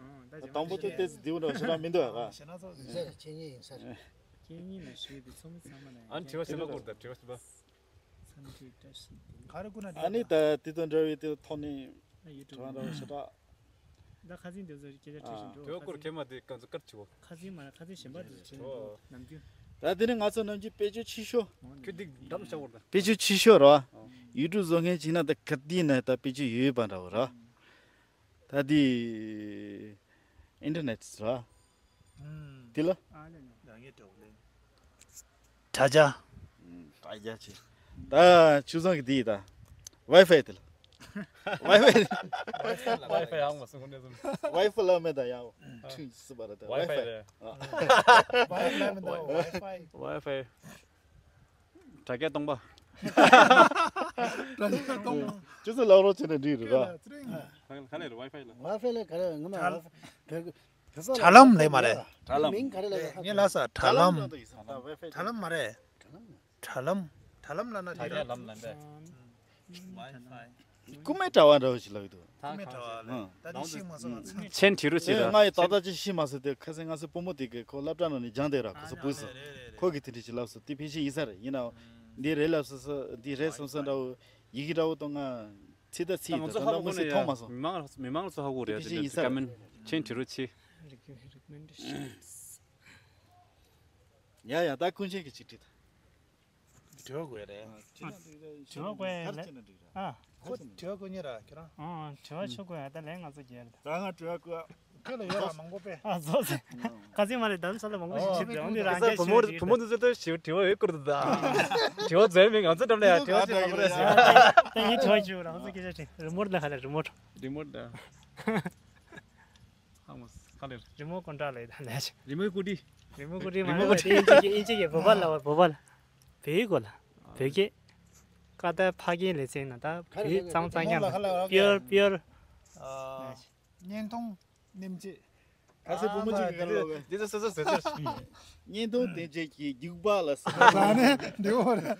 དང་པོ་དེ་ཏོག་ཙམ་འདི་འདྲ་ཞེ་དྲག་མི་འདུག་ཨ། ཞེ་ན་ཚོགས་ཟེར་ཁྱེད་གཉིས་ཡིན་ས་རེད། ཁྱེད་གཉིས་ལ་ཞུས་པའི་ཚོགས་མི་ཚང་མ་ལ། ཨ་ནི་དྲི་བ་ཞིག་ལབ་དགོས་རེད། དྲི་བ་ཞིག་ལབ། འཚམས་འདྲི་བཀྲ་ཤིས་བདེ་ལེགས། ག་རེ་བསྐུར་ན་འགྲིག་ཨ་ནི་ད་དེ་དང་འདྲ་བའི་དེ་ཐོག་ནས་ཡུ་ཊུབ་དྲི་བ་འདྲ་བོ་ཞེ་དྲག་ད་ཁ་སང་དེ་ཚོ་སྐད་ཆ་དྲིས་བཞིན་འགྲོ། དྲི་བ་བསྐུར་མཁན་མ་དེ་ག་ཚོད་སྐར་བྱེད་པ། ཁ་སང་མ་རེད། ཁ་སང་གཞན་པ་དེ་ཚོ་དྲིས་ནས་འགྲོ། ནམ་རྒྱུན། ད་དེ་ནི་ང་ཚོ་ནམ་རྒྱུན་དཔེ་བརྗོད་ཆེ་ཤོས། ཁྱོད་འདི་འགྲམ་བཞག་པར་ད། དཔེ་བརྗོད་ཆེ་ཤོས་ར། ཡུ་ཊུབ་བཟོ་མཁན་ཅིག་ན་ད་ག་དུས་ན་ད་དཔེ་བརྗོད་ཡོད་པ་འདྲ་བོ་ར། ད་དེ་ཨིན་ཊར་ནེཊ་ར། དེ་ལ། དྲ་རྒྱ། དྲ་རྒྱ་ཆེ། ད་ཆུ་བཟང་གི་དེ་ཡིན་ད། ཝའི་ཕའི་དེ་ལ། ཝའི་ཕའི། ཝའི་ཕའི་ཨང་མ་སོང་ནས་སོང་། ཝའི་ཕའི་ལ་མེད་ད་ཡང་། ཁྲིམས་སུ་བར་ད་ཝའི་ཕའི་ཝའི་ཕའི། རེད། ཝའི་ཕའི་ལ་མེད་ད་ཝའི་ཕའི། ཝའི་ཕའི། དྲ་རྒྱ་སྟོང་པ། དྲ་རྒྱ་སྟོང་པ། ཅི་ཙི་ལག་རོགས་བྱས་ན་འགྲིག་རེད་ར། ག་ག་ལེར་ཝའི་ཕའི་ལ། ཝའི་ཕའི་ལ་ག་རེ་ང་མ་བོད་བོད་དྲ་ལམ་ལས་མ་རེད། དྲ་ལམ། མིང་ག་རེ་ལ་ཡོད་ཧ་ངས་ལ་ས་དྲ་ལམ། དྲ་ལམ་མ་རེད། དྲ་ལམ། དྲ་ལམ་ལ་ན་དྲ་རྒྱ་ལམ་ལ་འདས། ཝའི་ཕའི། རྐུན་མའི་དྲ་བ་འདྲ་བོ་ཞིག་ལབ་ཀྱི་འདུག་རྐུན་མའི་དྲ་བ་ལས་ད་ནི་ཤེས་མ་སོང་ང་ཚང་། མཆན་བྲིས་རོགས་བྱེད་ཨེ། ད། ང་ཡི་ཏག་ཏག་ཅིག་ཤེས་མ་སོང་དེ་ཁ་སང་ང་ཚོའི་བུ་མོ་དེ་གིས་ཁོ་སློབ་གྲྭ་ནང་ནས་སྦྱངས་བསྡད་ར། ཁོ་ཚོ་བུ་ཟེར། ཁོ་གིས་དེ་འདྲ་ཞིག་ལབ་སོང་། དེ་ཕལ་ཆེར་ཡིན་ས་རེད། ཡིན་ནའང་འདི་རེད་ལབ་སོང་ས། འདི་རེད་བསམ་ས་འདྲ་བོ་ཡི་གེ་འདྲ་བོ་དང་ང་ཚིག་ད་ཚིག་ད་ང་ཚོ་ཧ་གོ་གོ་ནས་ཡ་མཐོང་མ་སོང་། མི་མང་མི་མང་ཚོ་ཧ་གོ་རེད། དེ་ཕལ་ཆེར་ཡིན་ས་རེད། ཀ་མེན་མཆན་བྲིས་རོགས་བྱེད། ཡ་ཡ་ད་ཀུན་མཁྱེན་གྱིས་ཅིག་བྲིས་ད། དྲི་བ་དགོས་རེད། དྲི་བ་དགོས་ལེ། ཨ། ཁོ་དྲི་བ་དགོས་ཉེ་ར་ཁྱེད་རང་། ཨ། དྲི་བ་ཆུ་དགོས་ཡ་ད་ལན་ང་ཚོ་རྒྱལ། ད་ང་དྲི་བ་དགོས། ཁྱོད་ལ་ཡོད་ར་མང་པོ་པས། ཨ་ཟོ་ཟེ། ཁ་སིང་མ་རེད། ད་ལྟ་ས་ལ་མང་པོ་ཞིག་བྱེད་དེ་འོང་དེ་རང་རྒྱལ་བུ་མོ་བུ་མོ་འདི་ཚོ་ལྟོས་ཞིག་དྲི་བ་ཡོད་སྐོར་དུ་ད། དྲི་བ་འཛོལ་མེད། ང་ཚོ་འགྲམ་ལ་ཡ་དྲི་བ་ཟེར་མང་པོ་རེད་ཟེར། ད་ངས་དྲི་བ་ཞུ་རང་ཚོ་སྐད་ཆ་དྲིས། རི་མོ་ཊ་ལ་ཧ་ལས་རི་མོ་ཊ། རི་མོ་ཊ། ཧ་མོ་ཁ་ལེར། རི་མོ་ཀོན་ཊ་ལ་ཡོད་ད་ལས། རི་མོ་ཀུ་ཊི། རི་མོ་ཀུ་ཊི་མ་རི་མོ་ལ་ཀུ་ཊི། དེ་ཨིན་ཇི་གི་ཨིན་ཇི་གི་བོད་པ་ལ་བ་བོད་པ་ལ། བོད་ཡིག་གོ་ལ། བོད་སྐད། ཀ་ཏ་ཕ་རྒན་ལེ་ཚན་ན་ད་བོད་ཡིག་གཙང་གཙང་རྐྱང་ལ་པིའོར་པིའོར། བརྙན་མཐོང་མནན་བྱེད། ཁ་སེ་བུ་མོ་ཅིག་གི་ག་ལ་ལོག་གི། འདི་ཚོ་སོ་སོ་ཟེར་ཚར། བརྙན་མཐོང་མནན་བྱེད་ཀྱི་རྒྱུག་པ་ལ་ཟེར། ད་ནི་འདི་འོ་རེད།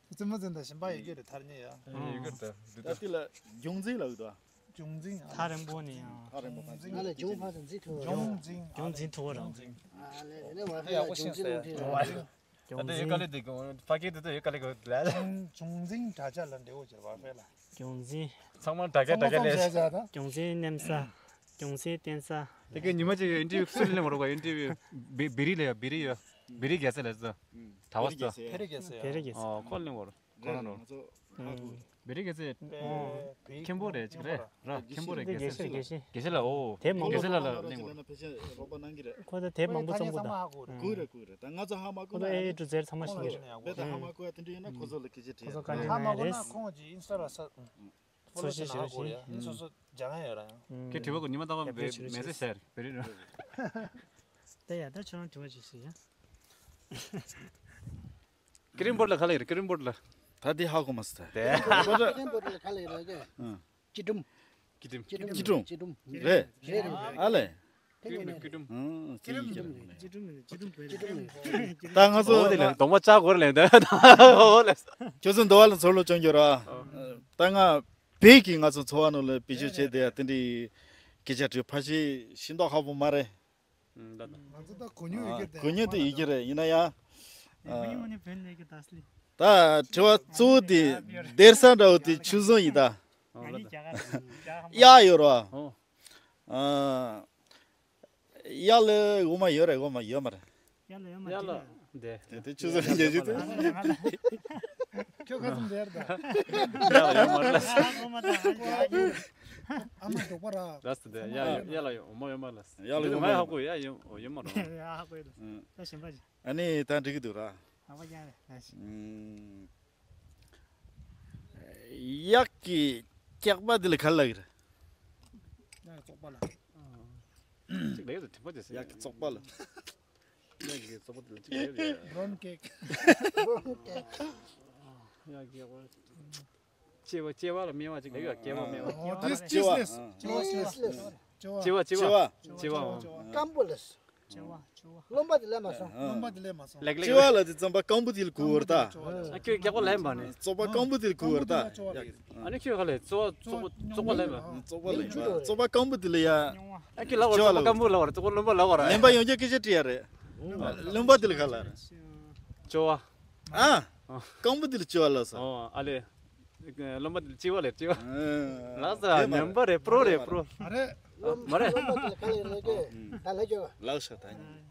བཙུན་མ་ཚོ་ད་ཞིམ་པ་ཡོད་རྒྱུ་རེད་ཐར་ཉེ་ཡ། ཡོད་རྒྱུ་རེད་ད། ད་དེ་ལ་རྒྱུན་འཛིན་ལབ་ཀྱི་འདུག་རྒྱུན་འཛིན་ཨ། ཐག་རིང་པོ་ནས་ཡང་། ཐག་རིང་པོ་ཐག་འཛིན། ང་ལ་རྒྱུན་ཕར་དུ་འཛིན་ཐུབ། རྒྱུན་འཛིན། རྒྱུན་འཛིན་ཐུབ་ར། ཨ་ལེ་ལེ་ལེ་ཝའི་ཕའི་ལ་རྒྱུན་འཛིན་ལུང་ཐུབ་ར། ད་ལྟ་ཡོད་དཀའ་ལས་དེ་གོ་ཕ་གི་དེ་ཚོ་ཡོད་དཀའ་ལས་གོ་ལ། རྒྱུན་འཛིན་དྲ་རྒྱ་ལ་འབྲེལ་བ་བྱེད་ཝའི་ཕའི་ལ། རྒྱུན་འཛིན། ཚང་མ་དྲ་རྒྱ་དྲ་རྒྱ་ལས། རྒྱུན་འཛིན་མནན་ས། རྒྱུན་འཛིན་བསྟན་ས། དེ་གའི་ཉི་མ་གཅིག་ཨིན་ཊར་བིའུ་སུ་ལེན་མ་རོགས་པ། ཨིན་ཊར་བིའུ་བི་བི་རི་ལ་ཡ་བི་རི་ཡ་བི་རི་རྒྱལ་སྲས་ལ་ཟ། དྲ་བ་ཟ། བེ་རི་རྒྱལ་སྲས། བེ་རི་རྒྱལ་སྲས། ཨོ་ཁོ་ལེན་བོར། ཁོ་རང་རོ། ང་ཚོ་ཧ་གོ། བེ་རི་རྒྱལ་སྲས། མཁན་པོ་རེད་ཅིག་རེད་ར། མཁན་པོ་རེད། རྒྱལ་སྲས། རྒྱལ་སྲས། རྒྱལ་སྲས་ལ། ཨོ། དེབ་མང་པོ། རྒྱལ་སྲས་ལ་ལ་གླེང་བ། ཕལ་ཆེར་རོགས་པ་གནང་གི་རེད། ཁོ་ཚོ་དེབ་མང་པོ་རྩོམ་གི་འདུག་ཁོ་རེད་ཁོ་རེད། ད་ང་ཚོ་ཧ་མ་གོ་ཁོ་ན་ཚོ་ཨེ་ཨེ་ཊུ་ཛེཌ་ཚང་མ་ཤེས་ཀྱི་རེད། རྦད་དེ་ཧ་མ་གོ་ཡ་དེ་འདྲ་ཡོད་ན་ཁོ་ཚོ་ལ་སྐད་ཆ་དྲིས། ཁོ་ཚོ་བཀའ་འདྲི་ཧ་མ་གོ་ན་ཁོང་གི་ཨིན་སི་ཊ་ལ་ས། ཚོད་ཤེས་ཞིག་རེད་ཤེས། ཨིན་སོ་སོ་སྦྱང་ཡ་ཡོད་ར་ཡང་། ཁྱེད་དྲི་བ་གོ་ཉི་མ་རྟག་པར་མེ་སེ་ཇི་ཤར་བེ་རི་ར། ད་ཡ་ད་ཁྱོད་རང་དྲི་བ་ཅིག་ཞུ་ཡ། ཀི་རིམ་བོར་ལ་ག་ལ་ཡོད་རེད། ཀི་རིམ་བོར་ལ། ད་འདི་ཧ་གོ་མ་སོང་ད། ཀི་རིམ་བོར་ལ་ག་ལ་ཡོད་རེད། ཅི་སྒྲོམ། ཅི་སྒྲོམ། ཅི་སྒྲོམ། ཅི་སྒྲོམ། རེད། རེད་རེད། ཨ་ལེ། ཀི་རིམ་ཀི་རིམ། ཀི་རིམ། ད་ང་ཚོ་འོ་དེ་ལ་གདོང་པ་ལྕགས་སྒོར་ལེན་ད། འོ་ལེ། ཁྱོད་ཚོ་འདི་བ་ལ་ཚོར་ལོ་བྱུང་རྒྱུ་ར། ད་ང་བོད་ཀྱི་ང་ཚོ་འཚོ་བ་ནང་ལ་བེད་སྤྱོད་བྱས་བསྡད་ཡ་དེ་འདྲའི་སྐད་ཆ་དྲིས་ཕལ་ཆེར་ཤེས་མདོག་ཁ་པོ་མ་རེད། ང་ཚོ་ད་གོ་མྱོང་ཡོད་ཀྱི་རེད། གོ་མྱོང་དེ་ཡོད་ཀྱི་རེད། ཡིན་ན་ཡང་། ད་དྲི་བ་གཙོ་བོ་དེ་སྡེར་ས་འདྲ་བོ་དེ་ཆུ་བཟང་ཡིན་ད། གཡག་ཡོད་རེད་བ། གཡག་ལ་འོ་མ་ཡོད་རེད། འོ་མ་ཡོད་མ་རེད། གཡག་ལ་འོ་མ་ཡོད་རེད། དེ་དེ་ཆུ་བཟང་རྒྱལ་སྤྱི་དེ། ཁྱོད་ཁ་ཙམ་དེར་ད། གཡག་ལ་ཡོད་མ་རེད་ལ། འོ་མ་དང་ཨ་མ་འབྲོག་པ་ར། ལ་སི་དེ་གཡག་ཡོད། གཡག་ལ་ཡོད། འོ་མ་ཡོད་མ་རེད་ལ། གཡག་ལ་ཡོད་མ་ཡོད་མ་རེད། ཡ་ཧ་གོ་ཡོད་ལ། ད་གཞན་པ་ཅིག་ཨ་ནི་ད་འགྲིག་གི་འདུག་ར། ཧ་གོ་ཡ་རེད། གཡག་གི་སྐྱག་པ་འདི་ལ་ག་ལབ་ཀྱི་རེད། གཡག་གི་བཙོག་པ་ལ། གཅིག་ལས་ཡོད་དྲི་བ་དེ་ཟེར། གཡག་གི་བཙོག་པ་ལ། གཡག་གི་བཙོག་པ་དེ་ལ་གཅིག་ལས་ཡོད། རོན་ཀེག་རོན་ཀེག་ཡ་རྒྱལ་པོ། སྐྱེ་བ་སྐྱེ་བ་ལ་སྨེ་བ་ཅིག་ལེགས་ཡ། སྐྱེ་བ་སྨེ་བ། ཨོ་དེ་སྐྱེ་བ། སྐྱེ་བ་སྐྱེ་བ། སྐྱེ་བ་སྐྱེ་བ། སྐྱེ་བ། སྐྱེ་བ། སྐམ་པོ་ལ། སྐྱེ་བ་སྐྱེ་བ། རློན་པ་དེ་ལས་མ་སོང་། རློན་པ་དེ་ལས་མ་སོང་། ལེགས་ལེགས། སྐྱེ་བ་ལ་དེ་རྩམ་པ་སྐམ་པོ་དེ་ལ་གོ་བར་ད། ཨ་ཁྱོད་རྒྱག་པ་ལེན་པ་ནི། བཙོག་པ་སྐམ་པོ་དེ་ལ་གོ་བར་ད། ཨ་ནི་ཁྱོད་ག་ལས་བཙོག་པ་བཙོག་པ་བཙོག་པ་ལེན་པ། བཙོག་པ་ལེན་པ། བཙོག་པ་སྐམ་པོ་དེ་ལ་ཡ། ཨ་ཁྱོད་ལ་བར་བཙོག་པ་སྐམ་པོ་ལ་བར་བཙོག་པ་རློན་པ་ལ་བར། ལེན་པ་ཡོང་རྒྱུ་སྐད་ཆ་དྲི་ཡ་རེད། རློན་པ་དེ་ལ་ག་ལ་རེད། སྐྱོ་བ། ཨ། སྐམ་པོ་དེ་ལ་སྐྱོ་བ་ལ་ས། ཨོ་ཨ་ལེ། རློན་པ་དེ་ལ་སྐྱེ་བ་ལས་སྐྱེ་བ། ལགས་སོ། ཉམས་པ་རེད། པྲོ་རེད། པྲོ། མ་རེད། མ་རེད། རློན་པ་དེ་ལ་ག་ལ་ཡོད་ལ་སྐྱོ་བ། ད་ལ་སྐྱོ་བ། ལགས་སོ། ད་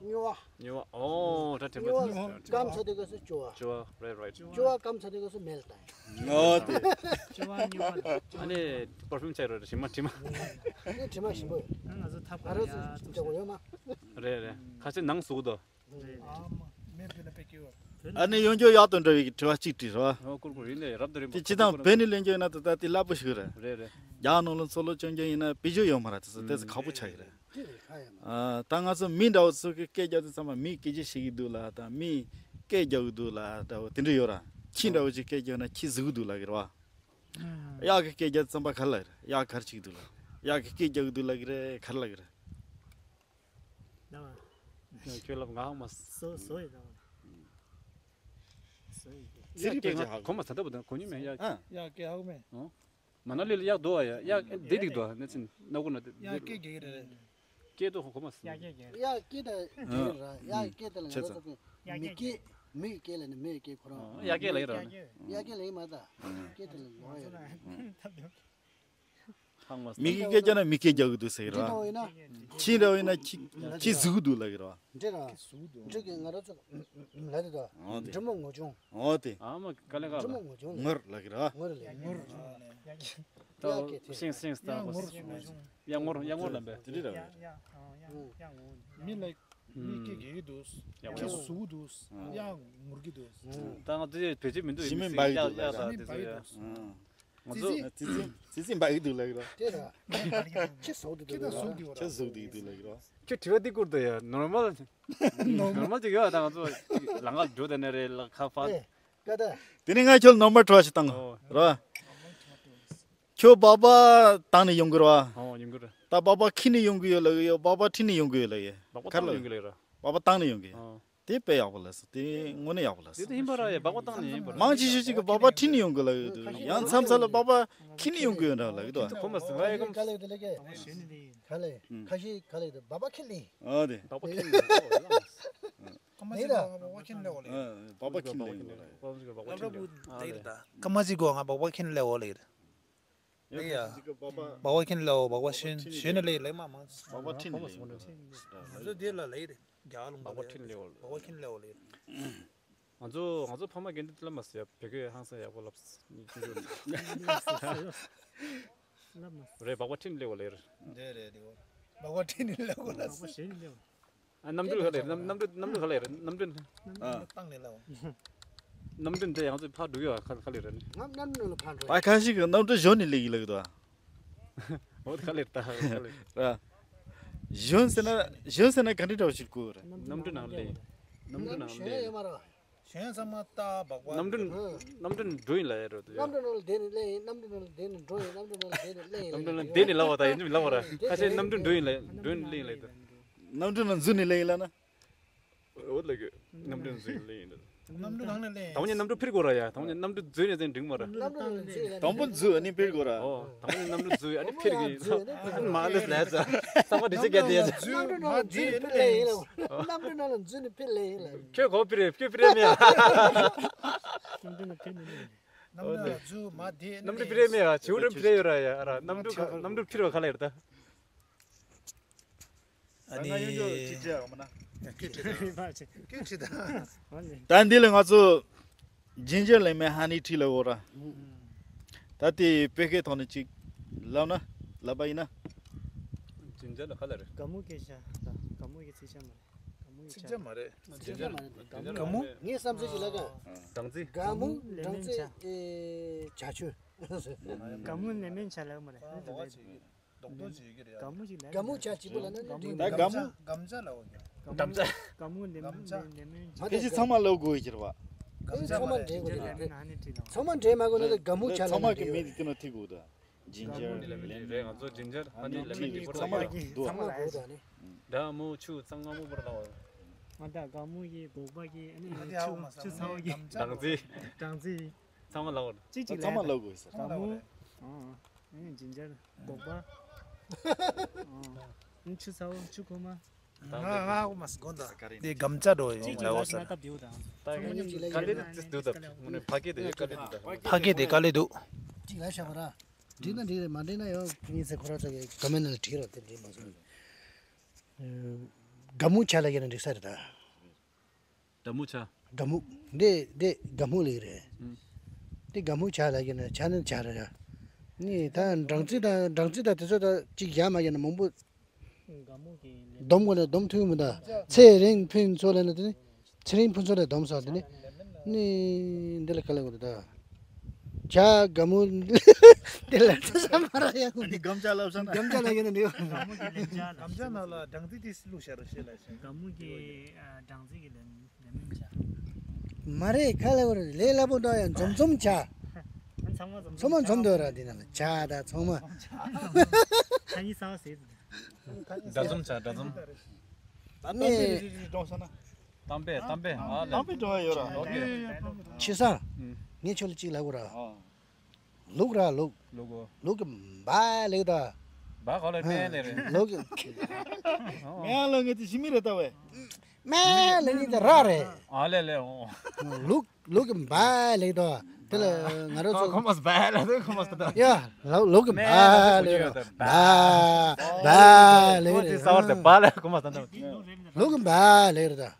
ཉོ་བ། ཉོ་བ། ཨོ་ད་དྲན་པ། ཉོ་བ་སྐམ་ཚ་དེ་ག་སུ་སྐྱོ་བ། སྐྱོ་བ། རེད་རེད། སྐྱོ་བ་སྐམ་ཚ་དེ་ག་སུ་མེལ་ད། ཨོ་དེ། སྐྱོ་བ་ཉོ་བ། ཨ་ནི་པར་ཕིའུམ་ཆགས་རེད། དྲི་མ་དྲི་མ། ཨ་ནི་དྲི་མ་ཞིམ་པོ་ཡོད། ང་ཚོ་ཐབ་ཨ་ར་ཀ་ཡ་སུ་ཅག་པོ་ཡོད་མ། རེད་རེད། ཁ་ཆེ་ནང་ཟུག་དོ། ཨ་མ་མེ་བུད་ན་པེ་ཀེ་ཡོད། ཨ་ནི་ཡོང་རྒྱུ་ཡག་དང་འདྲ་བའི་དྲི་བ་གཅིག་དྲིས་རོགས། ཨོ་ཀུར་ཀུར་ཡིན་ནའི་རབ་ཏུ་རིམ་པ། དེ་སྤྱི་བཏང་བོད་ནས་ལེན་རྒྱུ་ཡིན་ན་ད་ལྟ་དེ་སླ་པོ་ཞིག་རེད། རེད་རེད། རྒྱ་ནང་ལ་མཚོ་ལོ་བཅོ་རྒྱུ་ཡིན་ན་བེད་སྤྱོད་ཡོད་མ་རེད། དེ་ཚོ་དེ་ཚོ་ཁག་པོ་ཆགས་ཀྱི་རེད། དེ་རེད་ཁ་ཡ་མ། ཨ་ད་ང་ཚོ་མི་འདྲ་བོ་ཚོ་གི་སྐད་རྒྱག་དུས་ཙམ་པ་མིས་སྐད་ཆ་བཤད་ཀྱི་འདུག་ལ་དང་མིས་སྐད་རྒྱག་གི་འདུག་ལ་འདྲ་བོ་དེ་འདྲ་ཡོད་ར། ཁྱི་འདྲ་བོ་ཅིག་སྐད་རྒྱག་ན་ཁྱི་ཟུག་གི་འདུག་ལ་གི་རེད་བ། གཡག་གི་སྐད་རྒྱག་དུས་ཙམ་པ་ག་ལ་རེད། གཡག་གར་ཅིག་འདུག་ལ། གཡག་གི་སྐད་རྒྱག་གི་འདུག་ལ་གི་རེད། ག་རེ་ལ་གི་རེད། ཁྱོད་ལབ་ང་ཧ་མ། སོ་སོ་ཡི་ད། སོ་ཡི། ཚི་རི་པ་ཅི་ཧ་གོ་མ་ས་ད་བུ་དང་གོ་ཉི་མེད་ཡ། ཡ་ཀེ་ཧ་གོ་མེད། མ་ན་ལི་ལ་གཡག་འདུག་བ་ཡ། གཡག་འདི་འདིག་འདུག་ནི་ཚིན་ན་གོ་ན་ཡ་ཀེ་གེ་རེད། ཀེ་ཏོ་ཧ་གོ་མ་ས། ཡ་ཀེ་གེ་རེད། ཡ་ཀེ་ད་རེད་ར། ཡ་ཀེ་ད་ལ་ང་ར་ཚོ་མི་ཀེ་མི་ཀེ་ལ་ནི་མི་ཀེ་ཁོ་རང་། ཡ་ཀེ་ལ་ཡ་ར། ཡ་ཀེ་ལ་ཡ་མ་ད་ཀེ་ད་ལ་ལོ་ཡ་རེད། མི་གིས་སྐད་རྒྱག་ན་མི་སྐད་རྒྱག་གི་འདུག་ཟེར་གི་ར། འདི་འདྲ་བོ་ཡིན་ན། ཁྱི་འདྲ་བོ་ཡིན་ན་ཁྱི་ཁྱི་ཟུག་གི་འདུག་ལབ་གི་ར། འདི་ར། འདི་གི་ང་རང་ཚོ་ལབ་དེ་དོ། འདི་མོ་ངོ་ཆུང་། འོ་དེ། ཨ་མ་དཀའ་ལས་ཁག་འདི་མོ་ལ། ངོར་ལབ་གི་ར། ངོར་ལ་ངོར། ད་ཤིང་ཤིང་སྟག་པོ། ཡ་ངོར་ཡ་ངོར་ལབ་པས། དེ་འདྲ་ར། མི་ལ་མི་སྐད་རྒྱག་གི་འདུག་ཡ་ངོར། ཁྱི་ཟུག་གི་འདུག་ཡ་ངོར་གི་འདུག་ད་ང་ཚོ་བོད་ཆས་མི་འདུག་ཞི་མི་འབའ་གི་འདུག་ལབ་གི་ར། ཞི་མི་འབའ་གི་འདུག་ང་ཚོ་ཙི་ཙི་ཙི་ཙི་འབའ་གི་འདུག་ལབ་གི་ར། དེ་ར། ཁྱི་ཟུག་འདུག་ཁྱི་ཟུག་འདུག་ཁྱི་ཟུག་འདུག་འདུག་ལབ་གི་ར། ཁྱོད་དྲི་བ་འདི་བསྐུར་དོ་ཡ། ནོར་མལ་ནོར་མལ་ཅིག་ཡོད་ད། ང་ཚོ་ལམ་ཁ་འགྲོ་དེ་ནས་རེད་ལ་ཁ་ཕར། ཨེ་ཀ་ད། དེ་ནས་ང་ཁྱོད་ལ་ནོར་མལ་དྲི་བ་ཞིག་བཏང་། ཨོ། ར། ཁྱོད་སྦག་སྦག་བཏང་ནས་ཡོང་གི་ར་བ། ཨོ་ཡོང་གི་ར། ད་སྦག་སྦག་ཁྱེར་ནས་ཡོང་གི་ཡོད་ལབ་གི་ཡོད། སྦག་སྦག་ཁྲིད་ནས་ཡོང་གི་ཡོད་ལབ་ཡོད། སྦག་སྦག་ག་རེ་ལབ་ཡོད། སྦག་སྦག་བཏང་ནས་ཡོང་གི་ལབ་ཡོད་ར། སྦག་སྦག་བཏང་ནས་ཡོང་གི། ཨོ། དེ་དཔེ་ཡག་པོ་ལབ་སོང་། དེ་དངོས་གནས་ཡག་པོ་ལབ་སོང་། དེ་ཡིན་པ་ར་ཡ། སྦག་སྦག་བཏང་ནས་ཡིན་པ་ར། མང་ཆེ་ཤོས་ཅིག་གིས་སྦག་སྦག་ཁྲིད་ནས་ཡོང་གི་ལབ་ཡོད་དུས། ཡང་མཚམས་མཚམས་ལ་སྦག་སྦག་ཁྱེར་ནས་ཡོང་གི་ཡོད་འདྲ་ལབ་ཀྱི་འདུག་ཁོ་མ་སི་ཝའི་ཀམ། ག་ལེ་དེ་ལེ་གེ། ག་ལེ་ཁ་ཤས་ག་ལེ་དེ་སྦག་སྦག་ཁྱེར་ནས། ཨ་དེ། སྦག་སྦག་ཁྱེར་ནས། ཁོ་མ་སི་ཝའི་ཀམ་སྦག་སྦག་ཁྱེར་ནས་ལེ་གོ་ལེ། སྦག་སྦག་ཁྱེར་ནས་ལེ་གོ་ལེ། སྦག་སྦག་ཁྱེར་ནས་ལེ་གོ་ལེ། ཨ་དེ། ཀ་མ་ཅི་གོ་ང་སྦག་སྦག་ཁྱེར་ནས་ལེ་གོ་ལེ། ཡ་ཡ། སྦག་སྦག་ཁྱེར་ནས་ལེ་གོ། སྦག་སྦག་ཤེན་ཤེན་ནས་ལེ་ལེ་མ་མང་། སྦག་སྦག་ཁྲིད་ནས་ལེ། ང་ཚོ་དེ་ལ་ལེ་རེད། རྒྱ་ལུང་པ་རེད། སྦག་སྦག་ཁྱེར་ནས་ལེ་གོ་ལེ། ང་ཚོ་ང་ཚོ་ཕ་མ་རྒན་དེ་ལབ་མ་ཟེར་ཡ། བོད་སྐད་ཧང་སང་ཡག་པོ་ལབ་ཟེར། རེད། སྦག་སྦག་ཁྲིད་ནས་ལེ་གོ་ལེ། རེད་རེད་རེད། སྦག་སྦག་ཁྲིད་ནས་ལེ་གོ་ལ། སྦག་སྦག་ཞེས་ནས་ལེ་གོ། ཨ་གནམ་གྲུ་ག་ལེ་རེད། གནམ་གནམ་གྲུ་གནམ་གྲུ་ག་ལེ་རེད། གནམ་གྲུ། ཨ། བཏང་ནས་ལེ་གོ། གནམ་གྲུ་འདི་ང་ཚོ་ཕར་འགྲོ་གི་ཡོད། ག་ག་ལེ་རེད་ནི། ང་གནམ་གྲུ་ནང་ལ་ཕར་འགྲོ། ཨ་ཁ་ཤས་ཀྱིས་གནམ་གྲུ་གཞོན་ནས་ལེ་གི་ལབ་གི་འདུག་ཨ། འོ་དེ་ག་ལེ་རེད་ད། ག་ལེ་རེད། ར། གཞོན་ཟེར་ན་གཞོན་ཟེར་ན་ག་འདྲ་འདྲ་བོ་ཞིག་གོ་རེད། གནམ་གྲུ་ནང་ལེ། གནམ་གྲུ་ནང་ལེ། གཞོན་ཡོད་མ་རེད། གཞོན་ཚང་མ་ལྟ་སྦག་སྦག། གནམ་གྲུ། གནམ་གྲུ་འགྲོ་ཡིན་ལབ་ཡ་རེད་དོ། གནམ་གྲུ་ནང་ལ་བསྡད་ནས་སླེབས་ཡིན། གནམ་གྲུ་ནང་ལ་བསྡད་ནས་འགྲོ་ཡིན། གནམ་གྲུ་ནང་ལ་བསྡད་ནས་སླེབས་ཡིན་ལབ་ཡ། གནམ་གྲུ་ནང་ལ་བསྡད་ནས་ལབ་པ་ད་ཡིན་ནམ་ལབ་པ་ར། ཁ་ཤས་གནམ་གྲུ་འགྲོ་ཡིན་ལབ། འགྲོ་ཡིན་སླེབས་ཡིན་ལབ་ཡ་དོ། གནམ་གྲུ་ནང་འཛུལ་ནས་སླེབས་ཡིན་ལབ་ན། འོ་ལབ་གི། གནམ་གྲུ་འཛུལ་ནས་སླེབས་ཡིན་ལབ། གནམ་གྲུ་ནང་ནས་སླེབས་ཡིན། ད་འོ་ནས་གནམ་གྲུ་འཕུར་དགོས་ར་ཡ། ད་འོ་ནས་གནམ་གྲུ་འཛུལ་ནས་ཚན་འགྲིག་མ་ར། གནམ་གྲུ་ནང་འཛུལ་ཡིན་ལབ། དང་པོ་འཛུལ་ཨ་ནི་འཕུར་དགོས་ར། ཨོ། ད་འོ་ནས་གནམ་གྲུ་འཛུལ་ཨ་ནི་འཕུར་གི། འཛུལ་ཨ་ནི་མ་ལས་ལས་ཚ། ཚང་མ་འདྲི་ཆ་གལ་ཏེ་ཡ། གནམ་གྲུ་ནང་ལ་འཛུལ་ནས་འཕུར་སླེབས་ཡིན་ལབ། གནམ་གྲུ་ནང་ལ་འཛུལ་ནས་འཕུར་སླེབས་ཡིན་ལབ། ཁྱོད་གོ་འཕུར་རེད། ཁྱོད་འཕུར་རེད་མེད་ཨ། གནམ་གྲུ་ནང་འཕུར་ནས་ནི། གནམ་གྲུ་ནང་འཛུལ་མ་བསྡད་ནི། གནམ་གྲུ་འཕུར་རེད་མེད་ཨ། བྱིའུ་རེ་འཕུར་རེད་ཡོད་ར་ཡ་ར། གནམ་གྲུ་གནམ་གྲུ་འཕུར་བ་ག་ལ་ཡོད་ད། ཨ་ནི། ད་འདི་ལ་ང་ཚོ་ཇིན་ཇར་ལེ་མོན་ཧ་ནི་ཊི་ལབ་ཡོད་ར། ད་དེ་བོད་སྐད་ཐོག་ནས་ཅིག་ལབ་ན། ལབ་པ་ཡིན་ན། ཇིན་ཇར་ལ་ག་ལ་རེད། ག་མུ་གི་ཤ་ད། ག་མུ་གི་ཚིག་ཆ་མ་རེད། ག་མུ་གི་ཚིག་ཆ་མ་རེད། ཇིན་ཇར་མ་རེད། ག་མུ། ངའི་བསམ་ཚུལ་ཞིག་ལབ་ཀ། སྦྲང་རྩི། ག་མུ་སྦྲང་རྩི། ཨེ་བྱ་ཆུ། ག་མུ་ལེ་མོན་ཇུས་ལབ་མ་རེད། ག་མུ་ཞིག་ལབ། ག་མུ་ཇ་ཅིག་པོ་ལབ་ན་འགྲིག་ད་ག་མུ། གམ་ཇ་ལབ་ཀྱང་། གམ་ཇ། ག་མུ་ལེ་མོན་ཇུས་ལེ་མོན་ཇུས། ཕལ་ཆེར་ཚང་མ་ལབ་དགོས་ཀྱི་རེད་བ། ཚང་མ་འདྲེས་དགོས་རེད། ཚང་མ་འདྲེས་མ་དགོས་ན་དགའ་མོ་ཆ་ལ་ཚང་མ་གི་མིང་དེ་དེ་ན་ཐིག་དགོས་ད། ཇིན་ཇར་ལེ་མོན་རེད། ང་ཚོ་ཇིན་ཇར་ཧ་ནི་ལེ་མོན་ཊི་པོ་ཚང་མ་ལ་འདུག་ཚང་མ་དགོས་ད་ནི། དགའ་མོ་ཆུ་གཙང་ངམ་པོ་པོར་ལ་བ། ང་ད་དགའ་མོ་གི་སྒོག་པ་གི་ཨ་ནི་ཆུ་ཆུ་ཚ་བོ་གི་སྦྲང་རྩི། སྦྲང་རྩི། ཚང་མ་ལ་བ། གཅིག་གཅིག་ཚང་མ་ལ་དགོས་ས། དགའ་མོ། ཨ་ནི་ཇིན་ཇར་སྒོག་པ། ཨ་ནི་ཆུ་ཚ་བོ་ཆུ་ཁོལ་མ། ང་ང་ཨོ་མ་སི་གོ་ད། དེ་སྒམ་ཆ་འགྲོ་ཡོང་ལ་འོ་ས། ད་དཀའ་ལས་དེ་འདུག་ད། དངོས་གནས་ཕ་སྐད་དེ་དཀའ་ལས་འདུག་ད། ཕ་སྐད་དེ་དཀའ་ལས་འདུག་གཅིག་ལ་བྱ་བ་ར། འགྲིག་ན་འགྲིག་རེད། མ་འགྲིག་ན་ཡང་ཁྱེད་ཉིད་ཚེ་ཁོ་ར་ཚོ་གི་ཀོ་མེན་ལ་བྲིས་རོགས། དེ་འགྲིག་མ་སོང་། དགའ་མོ་ཆ་ལ་ཡིན་ན་འགྲིག་ས་རེད་ད། དགའ་མོ་ཆ། དགའ་མོ། འདི་འདི་དགའ་མོ་ལེགས་རེད། ཨུམ། འདི་དགའ་མོ་ཆ་ལ་ཡིན་ན་ཆ་ནི་ཆ་རེད་ཡ། ནི་ད་སྦྲང་རྩི་དང་སྦྲང་རྩི་དང་དེ་ཚོ་ད་གཅིག་ཡ་མ་ཡིན་ན་མང་པོ། སྒམ་གྱི་ལེབ། སྡོམ་དགོས་ལ་སྡོམ་ཐུབ་མི་འདུག་ཚེ་རིང་ཕུན་ཚོགས་ལ་ནི་དེ་ནི། ཚེ་རིང་ཕུན་ཚོགས་ལ་སྡོམ་ས་དེ་ནི། ནི་འདི་ལ་ག་ལ་གོ་ད། ཇ་དགའ་མོ། དེ་ལ་ཚ་ས་མ་ར་ཡ་གོ། ཨ་ནི་སྒམ་ཆ་ལབ་ས་ན། སྒམ་ཆ་ལ་ཡིན་ན་འདི། སྒམ་ཆ་ནང་ལ་སྦྲང་རྩི་དེ་བླུགས་ཤར་ཤེས་ལ་ཤེས། སྒམ་གྱི་སྦྲང་རྩི་གི་ལེབ། མ་རེད། ཁ་ལ་བར་ལས་སླ་པོ་འདྲ་ཡང་འཛོམས་འཛོམས་བྱ། ཚང་མ་འཛོམས། ཚང་མ་འཛོམས་འདོད་ར། འདི་ན་ལ་བྱ་ད་ཚང་མ། ཁ་ཉིན་གསར་བ་ཟེར། འདྲ་འཛོམས་བྱ། འདྲ་འཛོམས། ད་གཏམ་དཔེ་རེ་རེ་རེ་སྒྲོག་སོང་ན། གཏམ་དཔེ། གཏམ་དཔེ། ཨ་ལེ། གཏམ་དཔེ་སྒྲོག་ཡ་ཡོད་ར། ཨོ་ཁེ། ཆི་ས། ངས་ཁྱོད་ལ་གཅིག་ལབ་དགོས་ར། ལུག་ར་ལུག་ལུག་གོ། ལུག་གི་འབའ་ལེགས་ད། འབའ་གོ་ལ་ནས་ལེ་རེད། ལུག་གི། ངའི་ལུག་ངའི་དེ་ཞི་མི་རེད་ད་བས། མེ་ལེགས་ནི་དེ་ར་རེད། ཨ་ལེ་ལེ་འོ། ལུག་ལུག་གི་འབའ་ལེགས་ད། དེ་ལ་ང་རོ་ཚོ། ཁོ་མོས་འབའ་ལེགས་ད། ཁོ་མོས་ད། ཡ་ལུག་ལུག་གི་འབའ་ལེགས་ད། འབའ་འབའ་ལེགས་རེད། ཁོ་དེ་ས་བར་དེ་འབའ་ལེགས། ཁོ་མོས་ད། ལུག་གི་འབའ་ལེགས་རེད་ད།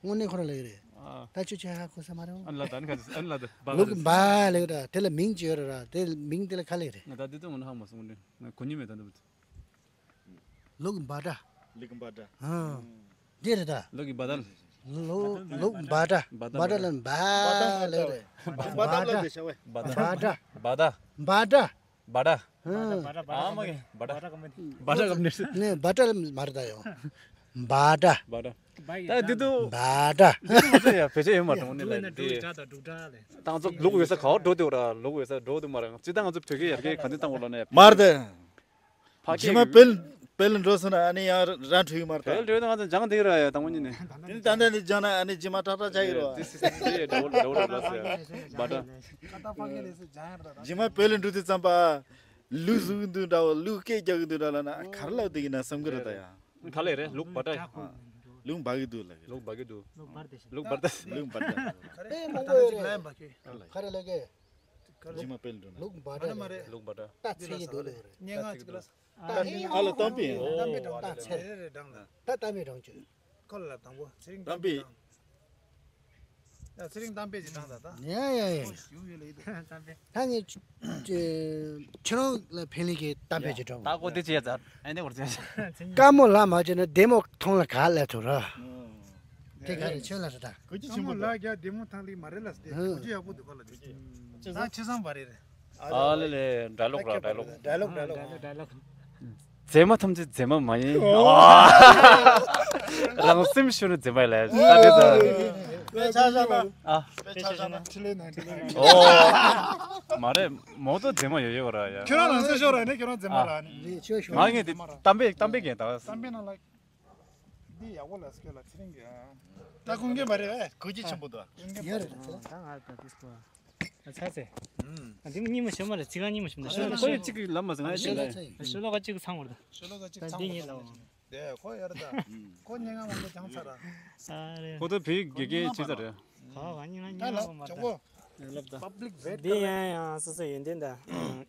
དངོས་གནས་ཁོ་རང་ལེགས་རེད། ཨ། ད་ཁྱོད་ཆ་ཧ་གོ་ས་མ་རེད། ཨ་ལ་ད་ནི་ག་ཨ་ལ་ད་འབའ། ལུག་གི་འབའ་ལེགས་ར། དེ་ལ་མིང་ཅི་ཡོད་ར་ར། དེ་མིང་དེ་ལ་ག་ལེགས་རེད། ང་ད་དེ་ཚོ་ངོ་ན་ཧ་མ་སོང་ནི། ང་གོ་ཉི་མེད་ད་འདུག་ལུག་གི་འབའ་འདྲ། ལུག་གི་འབའ་འདྲ། ཨ། དེ་རེད་ད། ལུག་གི་འབའ་འདྲ། ལུག་ལུག་འབའ་འདྲ། འབའ་འདྲ་ལ་འབའ་ལེགས་རེད། འབའ་འདྲ་ལ་དེ་བྱ་བས། འབའ་འདྲ། འབའ་འདྲ། འབའ་འདྲ། འབའ་འདྲ། ཨ། ཨ་མ་གི་འབའ་འདྲ། འབའ་འདྲ་གམ་ནི། འབའ་འདྲ་གམ་ནི། ནས་འབའ་འདྲ་མ་རེད་ད་ཡོ། འབའ་འདྲ། འབའ་འདྲ། ད་འདི་དུ། འབའ་འདྲ། འདི་དུ་ང་ཚོ་ཡ་བེད་སྤྱོད་ཡོད་མ་གཏོང་ནི་ལ་འདི། ད་ང་ཚོ་ལུག་ཡོད་ས་ག་བར་འགྲོ་དེ་བ་ར། ལུག་ཡོད་ས་འགྲོ་དེ་མ་ར། ཅི་ད་ང་ཚོ་བོད་སྐད་ཡར་རྒྱས་ག་འདི་བཏང་བ་ལ་ནས། མ་རེད་ད། ཕ་ཇི་མ་སྤེལ་སྤེལ་འགྲོ་སོང་ན་ཨ་ནི་ཡང་རང་འཁྲུག་ཡོད་མ་རེད་ད། སྤེལ་འགྲོ་ན་ང་ཚོ་སྦྱང་དེ་ར་ཡ་དང་པོ་ཉིད་ནས། དེ་ནི་ད་ལྟ་ནི་སྦྱང་ན་ཨ་ནི་ཇི་མ་ཏག་ཏག་ཆགས་ཡོད་རེད་བ། འདྲ་བོ་འདྲ་བོ་འདྲ་བོ་ལ་སེ། འབའ་འདྲ། ཇི་མ་སྤེལ་འགྲོ་དུས་ཙམ་པ། ལུག་ཟུག་གི་འདུག་འདྲ་བོ། ལུག་སྐད་རྒྱག་གི་འདུག་འདྲ་ལ་ན་ག་རེ་ལབ་བསྡད་ཀྱི་ན་བསམ་གི་རེད་ད་ཡ། ག་ལེ་རེད། ལུག་འབའ་འདྲ། ལུག་འབའ་གི་འདུག་ལབ་གི། ལུག་འབའ་གི་འདུག་ལུག་འབའ་འདྲ། ལུག་འབའ་འདྲ། ལུག་འབའ་འདྲ། ཨེ་མང་པོ་ཡོད་རེད། ག་རེ་ལབ་གི། ཇི་མ་སྤེལ་འགྲོ་ན། ལུག་འབའ་འདྲ། ལུག་འབའ་འདྲ། ད་ཚེ་ཡི་འདུག་ལབ་རེད། སྙན་ངག་ཅིག་ལ། ཨ་ལ་གཏམ་དཔེ་ཡིན། གཏམ་དཔེ་དང་ད་ཚེ། རེ་རེ་འགྲངས་ལ། ད་གཏམ་དཔེ་འགྲངས་བྱོས། ཁོ་ལ་དང་པོ་ཚེ་རིང་གཏམ་དཔེ། ཡ་ཚེ་རིང་གཏམ་དཔེ་ཅིག་འགྲངས་ད་ད། ཡ་ཡ་ཡ། ཡུམ་ཡོད་ལ་ཡིད་དུ། གཏམ་དཔེ། ད་ངས་ཁྱེད་རང་ལ་ཕན་ལི་གི་གཏམ་དཔེ་ཅིག་འགྲངས། ད་ཀོ་དེ་ཅི་ཡ་ཛར་ཨེ་འདི་བར་ཅི་ཡ། དཀའ་མོ་ལ་མ་བྱས་ན་བདེ་མོ་ཐོང་ལ་ག་ལ་ཐུབ་ར། དེ་ག་རེ་ཁྱོད་ལ་རེད་ད། གོ་ཅི་ཆེན་པོ་ལ་རྒྱ་བདེ་མོ་ཐང་ལི་མ་རེད་ལ་སྟེ། གོ་ཅི་ཡག་པོ་འདུག་ག་ལ་དེ། ད་ཆེ་སང་བ་རེད། ཨ་ལེ་ལེ། ཌའི་ལོག་ར་ཌའི་ལོག་ཌའི་ལོག་ཌའི་ལོག་མཛེས་མ་ཐམས་ཅད་མཛེས་མ་མ་ཡིན། རང་སེམས་ཤུགས་ནི་མཛེས་མ་ལས། ད་དེ་ད། དཔེ་ཆ་བཞག་ན། ཨ། དཔེ་ཆ་བཞག་ན། ཁྲི་ལེན་ནང་ཁྲི་ལེན་ནང་། ཨོ། མ་རེད། མོ་ཏོ་མཛེས་མ་ཡོད་ཡོད་ར་ཡ། ཁྱོད་རང་རང་སེམས་ཤོར་ར་ནི་ཁྱོད་རང་མཛེས་མ་ར་ནི། ང་ངས་དེ་གཏམ་དཔེ་གཏམ་དཔེ་རྒན་ད། གཏམ་དཔེ་ནང་ལ། འདི་ཡག་པོ་ལ་སྐྱོ་ལ་ཚེ་རིང་གི་ཨ། ད་ཀུན་མཁྱེན་པ་རེད་བས། གོ་ཅི་ཆེན་པོ་འདུག་ཀུན་མཁྱེན་པ་རེད། ད་ང་ད་དིས་པོ། ཨ་ཚ་ཚེ། ཨ་འདི་མོ་གཉིས་མ་ཤོད་མ་རེད། ཚིག་རྐང་གཉིས་མ་ཤོད་མ་རེད། ཤོད་ལ་ཁོ་ཡི་གཅིག་གི་ལམ་མ་ཟིན་ང་ཡི་ཤོད་ལ་ཚེ། ཤོད་ལ་ཁ་གཅིག་གི་ཚང་བར་ད། ཤོད་ལ་ཁ་གཅིག་ད་ཚང་འདི་བར་ངེད་ལ་འོང་། དེ་ཁོ་ཡར་ད། ཁོ་སྙན་ངག་མང་པོ་སྦྱངས་ཚར་ར། ཨ་རེ། ཁོ་ད་བོད་དགེ་རྒན་བྱེད་ཚར་རེད། ཁ་བ་ཉིན་ང་ད་སྙན་ངག་ལ་མ་ཇོ་ད། གོ། ལབ་ད། པབ་ལིག་བེད་འདི་ཡང་ཡང་སོ་སོ་ཡོན་ཏན་ད།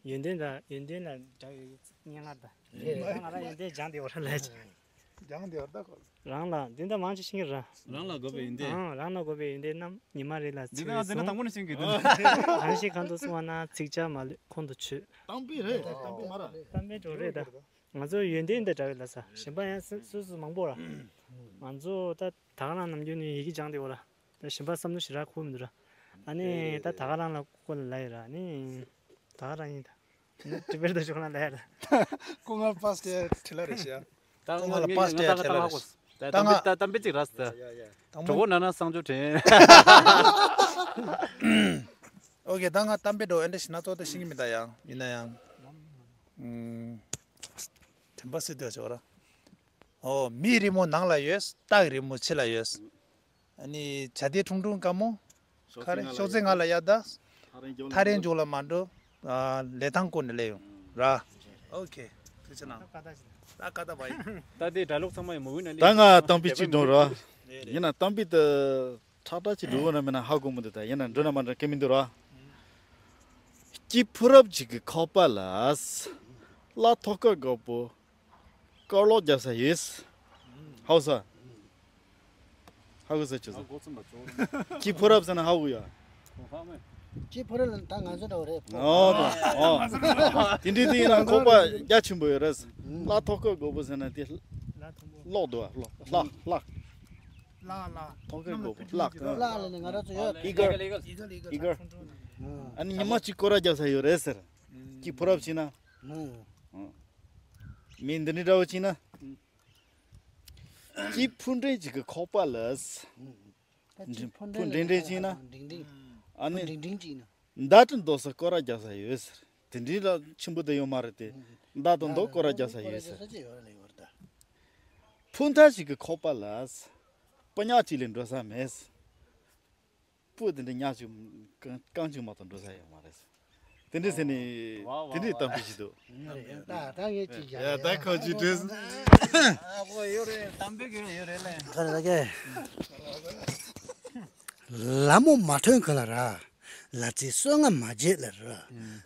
ཡོན་ཏན་ད་ཡོན་ཏན་ལ་འདྲ་བའི་སྙན་ངག་ད། རེད། ང་རང་ཡོན་ཏན་སྦྱངས་དེ་བར་ལ། སྦྱངས་དེ་བར་ད་ཁོ། རང་ལ་འདི་འདྲ་མང་ཆེ་ཤེས་ཀྱི་ར། རང་ལ་དགོས་པའི་ཡོན་ཏན། ཨང་། རང་ལ་དགོས་པའི་ཡོན་ཏན་རྣམས་ཉི་མ་རེ་ལ་ཚིག་རེ་ཟུང་། འདི་ན་ད་དང་པོ་ནས་ཤེས་ཀྱི་འདུག་གང་ཞིག་གང་དུ་སོང་བ་ན་ཚིག་བྱ་མ་ལུས་ཁོང་དུ་ཆུད། གཏམ་དཔེ་རེད། གཏམ་དཔེ་མ་རེད། གཏམ་དཔེ་འགྲོ་རེད་ད། ང་ཚོ་ཡོན་ཏན་འདི་འདྲ་བའི་ལ་ས་གཞན་པ་ཡང་སུ་སུ་མང་པོ་ར། ང་ཚོ་ད་ད་ག་རང་ནམ་རྒྱུན་ནས་ཡི་གེ་སྦྱངས་དེ་འོ་ར། ད་གཞན་པ་བསམ་བློ་ཞེ་དྲག་འཁོར་མི་འདུག་ར། ཨ་ནི་ད་ད་ག་རང་ལ་ཁོ་ལ་ལ་ཡི་ར། ཨ་ནི་ད་ག་རང་ཡིན་ད། ཨ་ནི་ཏི་བེད་ད་ཤོག་ན་ལ་ཡི་ར། ཁོ་ང་པ་སི་ཊི་ཡ་ཁྲི་ལ་རེད་ཤག་ད་ཁོ་ང་ལ་པ་སི་ཊི་ཡ་ཁྲི་ལ་རེད་ཤག་ད་ད་གཏམ་དཔེ་ང་ད་གཏམ་དཔེ་གཅིག་ར་ཟེར། དང་གྲོགས་པོ་ན་ན་གསང་སྤྱོད་དྲན། ཨོ་ཀེ། ད་ང་གཏམ་དཔེ་འདྲ་བོ་ཨེ་འདྲ་ཞིག་སྣ་ཚོགས་ད་ཤེས་ཀྱི་མི་འདུག་ཡང་ཡིན་ན་ཡང་། ཨུམ། དྲན་པ་སྲིད་འདོད་ཆོག་ར། ཨོ། མིའི་རི་མོ་ནང་ལ་ཡོད། སྟག་གི་རི་མོ་ཕྱི་ལ་ཡོད། ཨ་ནི་བྱ་དེ་ཁྲུང་ཁྲུང་དཀར་མོ། ཤོག་ཁ་རེ་ཤོག་རྩེ་ང་ལ་ཡ་ད། ཐག་རིང་རྒྱུག་ལ་ཐག་རིང་མ་འགྲོ། རྒྱུག་ལ་མ་འགྲོ། ཨ། ལས་ཐང་བསྐོར་ནས་སླེབས་ཡོང་ར། ཨོ་ཁེ། ཐུགས་རྗེ་གནང་། ད་ཀ་ད་བ་ཡིན། ད་དེ་གྲྭ་ལོག་ཚང་མ་ཡི་མོ་ཡུལ་ན་ད་ང་གཏམ་དཔེ་གཅིག་སྒྲོན་ར། ཡིན་ན་གཏམ་དཔེ་དེ་ཁྲག་ཁྲག་ཅིག་འགྲོ་གོ་ན་མེད་ན་ཧ་གོ་མི་འདུག་ད་ཡིན་ན་འགྲོ་ན་མ་འགྲོ་སྐད་མི་འདུག་ར། སྐྱེས་ཕོ་རབ་ཅིག་གི་ཁོག་པ་ལ། ལ་ཐོག་ཁ་དགོད་པོ། དཀར་ལོག་རྒྱབ་ས་ཡོད། ཧའུ་ས། ཧ་གོ་ས་ཆུ་ས། སྐྱེས་ཕོ་རབ་ཟེར་ན་ཧ་གོ་ཡ། སྐྱེས་ཕོ་རབ་ལ་ད་ང་ཚོ་འདྲ་བོ་རེད། ཨོ་ཨོ། དེ་འདྲའི་དེ་ཡིན་ན་ཁོག་པ་རྒྱ་ཆེན་པོ་ཡོད་རེད། ལ་ཐོག་ཁ་དགོད་པོ་ཟེར་ན་དེ། ལོག་འདུག་བ། ལོག་ལྷག་ལྷག་ལ་ལ། ཐོག་ཁ་དགོད་པོ་ལྷག་ལ་ལ་ནི་ང་རང་ཚོ་ཡོད། ཨི་གར། ཨི་གར། ཨ་ནི་ཉི་མ་གཅིག་སྐོར་ར་རྒྱབ་ས་ཡོད་རེད་ཟེར། སྐྱེས་ཕོ་རབ་བྱས་ན། མི་འདི་འདྲའི་འདྲ་བོ་བྱས་ན། སྐྱེས་ཕོ་འདྲེ་ཅིག་གི་ཁོག་པ་ལ། ཕོ་འདྲེ་འདྲེ་བྱས་ན། འབྲིང་འབྲིང་། ཨ་ནི། འབྲིང་འབྲིང་ཅིག་ན། མདའ་དང་མདོག་ས་སྐོར་ར་རྒྱག་ས་ཡོད་ཟེར། དེ་འདྲའི་ལ་ཆེན་པོ་དེ་ཡོད་མ་རེད་དེ། མདའ་དང་མདོག་སྐོར་ར་རྒྱག་ས་ཡོད་ཟེར། ཕུ་མཐའ་ཞིག་གི་ཁོག་པ་ལ། སྤུ་ཉག་གཅིག་ལས་འགྲོ་ས་མེད། སྤུ་དེ་འདྲ་ཉག་ཅིག་རྐང་རྐང་གཅིག་མ་གཏོགས་འགྲོ་ས་ཡོད་མ་རེད། དེ་འདྲ་ཟེར་ནས། ཝ་ཝ་དེ་འདྲའི་ཝ། གཏམ་དཔེ་ཞིག་འདུག་ཡ་རེད། ད་ད་ངས་ཅིག་ཡ། ཡ་ད་ཁོ་ཅིག་བྲིས། ཨ་ཁོ་ཡོད་རེད། གཏམ་དཔེ་གི་ཡོད་རེད་ལེ། ག་རེ་ད་གས། ལ་མོ་མ་ཐོན་གོང་ལ་ར། ལ་རྩེ་སོ་ལྔ་མ་བརྗེད་ལ་ར།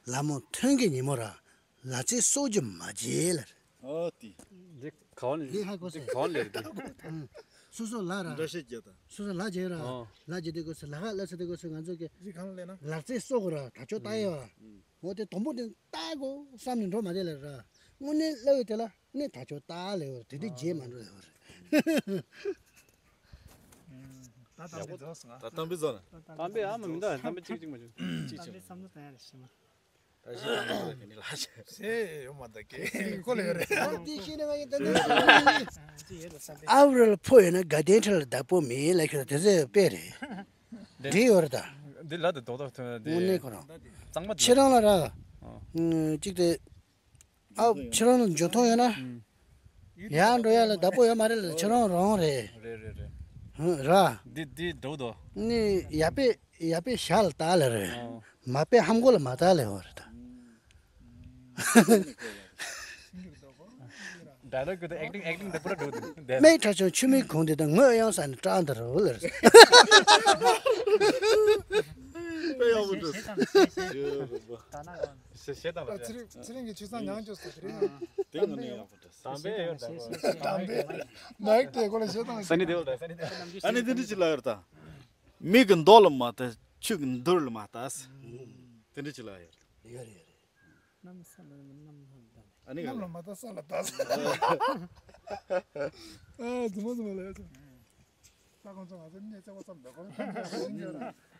ལ་མོ་ཐོན་གི་ཉིན་མོ་ར། ལ་རྩེ་སོ་བརྒྱད་མ་བརྗེད་ལ་ར། ཨོ་ཏི། འདི་ག་བ་ལས། འདི་ཧ་གོ་སོང་། འདི་ག་བ་ལས་འདི། སོ་སོ་ལ་ར། འདྲ་བཤད་རྒྱག་དང་། སོ་སོ་ལ་རྒྱག་ར། ཨོ། ལ་རྒྱག་དེ་གོ་སོ་ལ་ཧ་ལ་ས་དེ་གོ་སོ་ང་ཚོ་གི། གཞི་གང་ལ་ལས་ན། ལ་རྩེ་སོ་གོ་ར་ད་ཆོ་ལྟ་ཡོད་ར། འོ་དེ་དོམ་པོ་དེ་ལྟ་གོ་བསམ་ནས་འགྲོ་མ་དེ་ལ་ར། དངོས་གནས་ལ་ཡོད་དེ་ལ་ནི་ད་ཆོ་ལྟ་ལས་ཡོད་ར། དེ་དེ་རྗེས་མ་འགྲོ་ལས་ཡོད་ར། ད་གཏམ་དཔེ་རྫོགས་སོང་ང་། ད་གཏམ་དཔེ་རྫོགས་ན། གཏམ་དཔེ་ཨ་མ་མི་འདུག་གཏམ་དཔེ་གཅིག་གཅིག་མ་བྱུང་། གཅིག་བྱུང་། གཏམ་དཔེ་བསམ་བློ་བཏང་ཡ་རེ་ཞིག་མ། ད་ཞིག་གཏམ་དཔེ་ག་ནི་ལ་ཞིག་ཟེར་ཡོད་མ་ད་གི་ཁོ་ལ་ཡོད་རེད། ཨ་དེ་ཤེས་ན་ང་ཡིན་ད་ནི། ཨ་རུ་ལ་ཕོ་ཡོད་ན་དགའ་ལྡན་ཁྲི་ལ་བདག་པོ་མེད་ལ་ཁྱོད་དེ་ཚོ་དཔེ་རེད། འདི་ཡོད་རེད་ད། འདི་ལ་དེ་རྡོག་རྡོག་ཐོན་དེ། དངོས་གནས་ཁོ་རང་། གཙང་མ་ཁྱེད་རང་ལ་ར། ཨ། གཅིག་དེ། ཨ་ཁྱེད་རང་ལ་འཇོན་ཐང་ཡོད་ན། ཡར་འགྲོ་ཡ་ལ་བདག་པོ་ཡོད་མ་རེད་ལ་ཁྱེད་རང་རང་རེད། རེད་རེད་རེད། ཧུ་ར། འདི་འདི་འགྲོ་དོ། ནི་ཡ་པེ་ཡ་པེ་ཞག་ལ་ལྟ་ལེ་རེད། ཨོ། མ་པེ་ཧམ་གོ་ལ་མ་ལྟ་ལེ་ཧོ་རེད་ད། ཌའི་ལོག་གི་ཨེག་ཊིང་ཨེག་ཊིང་དེ་པུ་ར་འགྲོ་དོ། མེད་ཁྲ་ཆུང་ཆུ་མིག་གུང་དེ་དང་ངོས་གཡེང་ས་ནས་སྐྲག་འདི་རུ་ལེ་རེད། དཔེ་ཡག་པོ་འདུག་ཞེ་ཞེ་དང་ལ། ཚེ་ཚེ་རིང་གི་ཆུ་ཚང་མྱངས་བཅུག་ཟེར་དེ་རེད། དེ་ངོ་ནས་ཡག་པོ་འདུག་དམ་པའི་ཡོད་དམ་པའི་མ་ཡིག་དེ་གོ་ལ་ཞེ་དང་། ས་ནི་དེ་བ་ལ་ས་ནི་དེ་བ་ལ། ཨ་ནི་དེ་འདྲ་ཅི་ལ་ཡོད་ད། མིག་གི་མདོག་ལ་མ་ལྟ་ཆུ་གི་འདུར་ལ་མ་ལྟ། དེ་འདྲ་ཅི་ལ་ཡོད། ཡོད་རེད་ཡོད་རེད། གནམ་ས་ལ་གནམ་ལ་ལྟ། ཨ་ནི་ག་གནམ་ལ་ལ་མ་ལྟ་ས་ལ་ལྟ། ཨ་དུ་མ་དུ་མ་ལ་ཡོད་ད། ད་ཁོང་ཚོ་ང་ཚོ་གནས་ཚེ་བ་ཙམ་འདུག་ཁོང་ཚོ་ཁོང་ཚོ་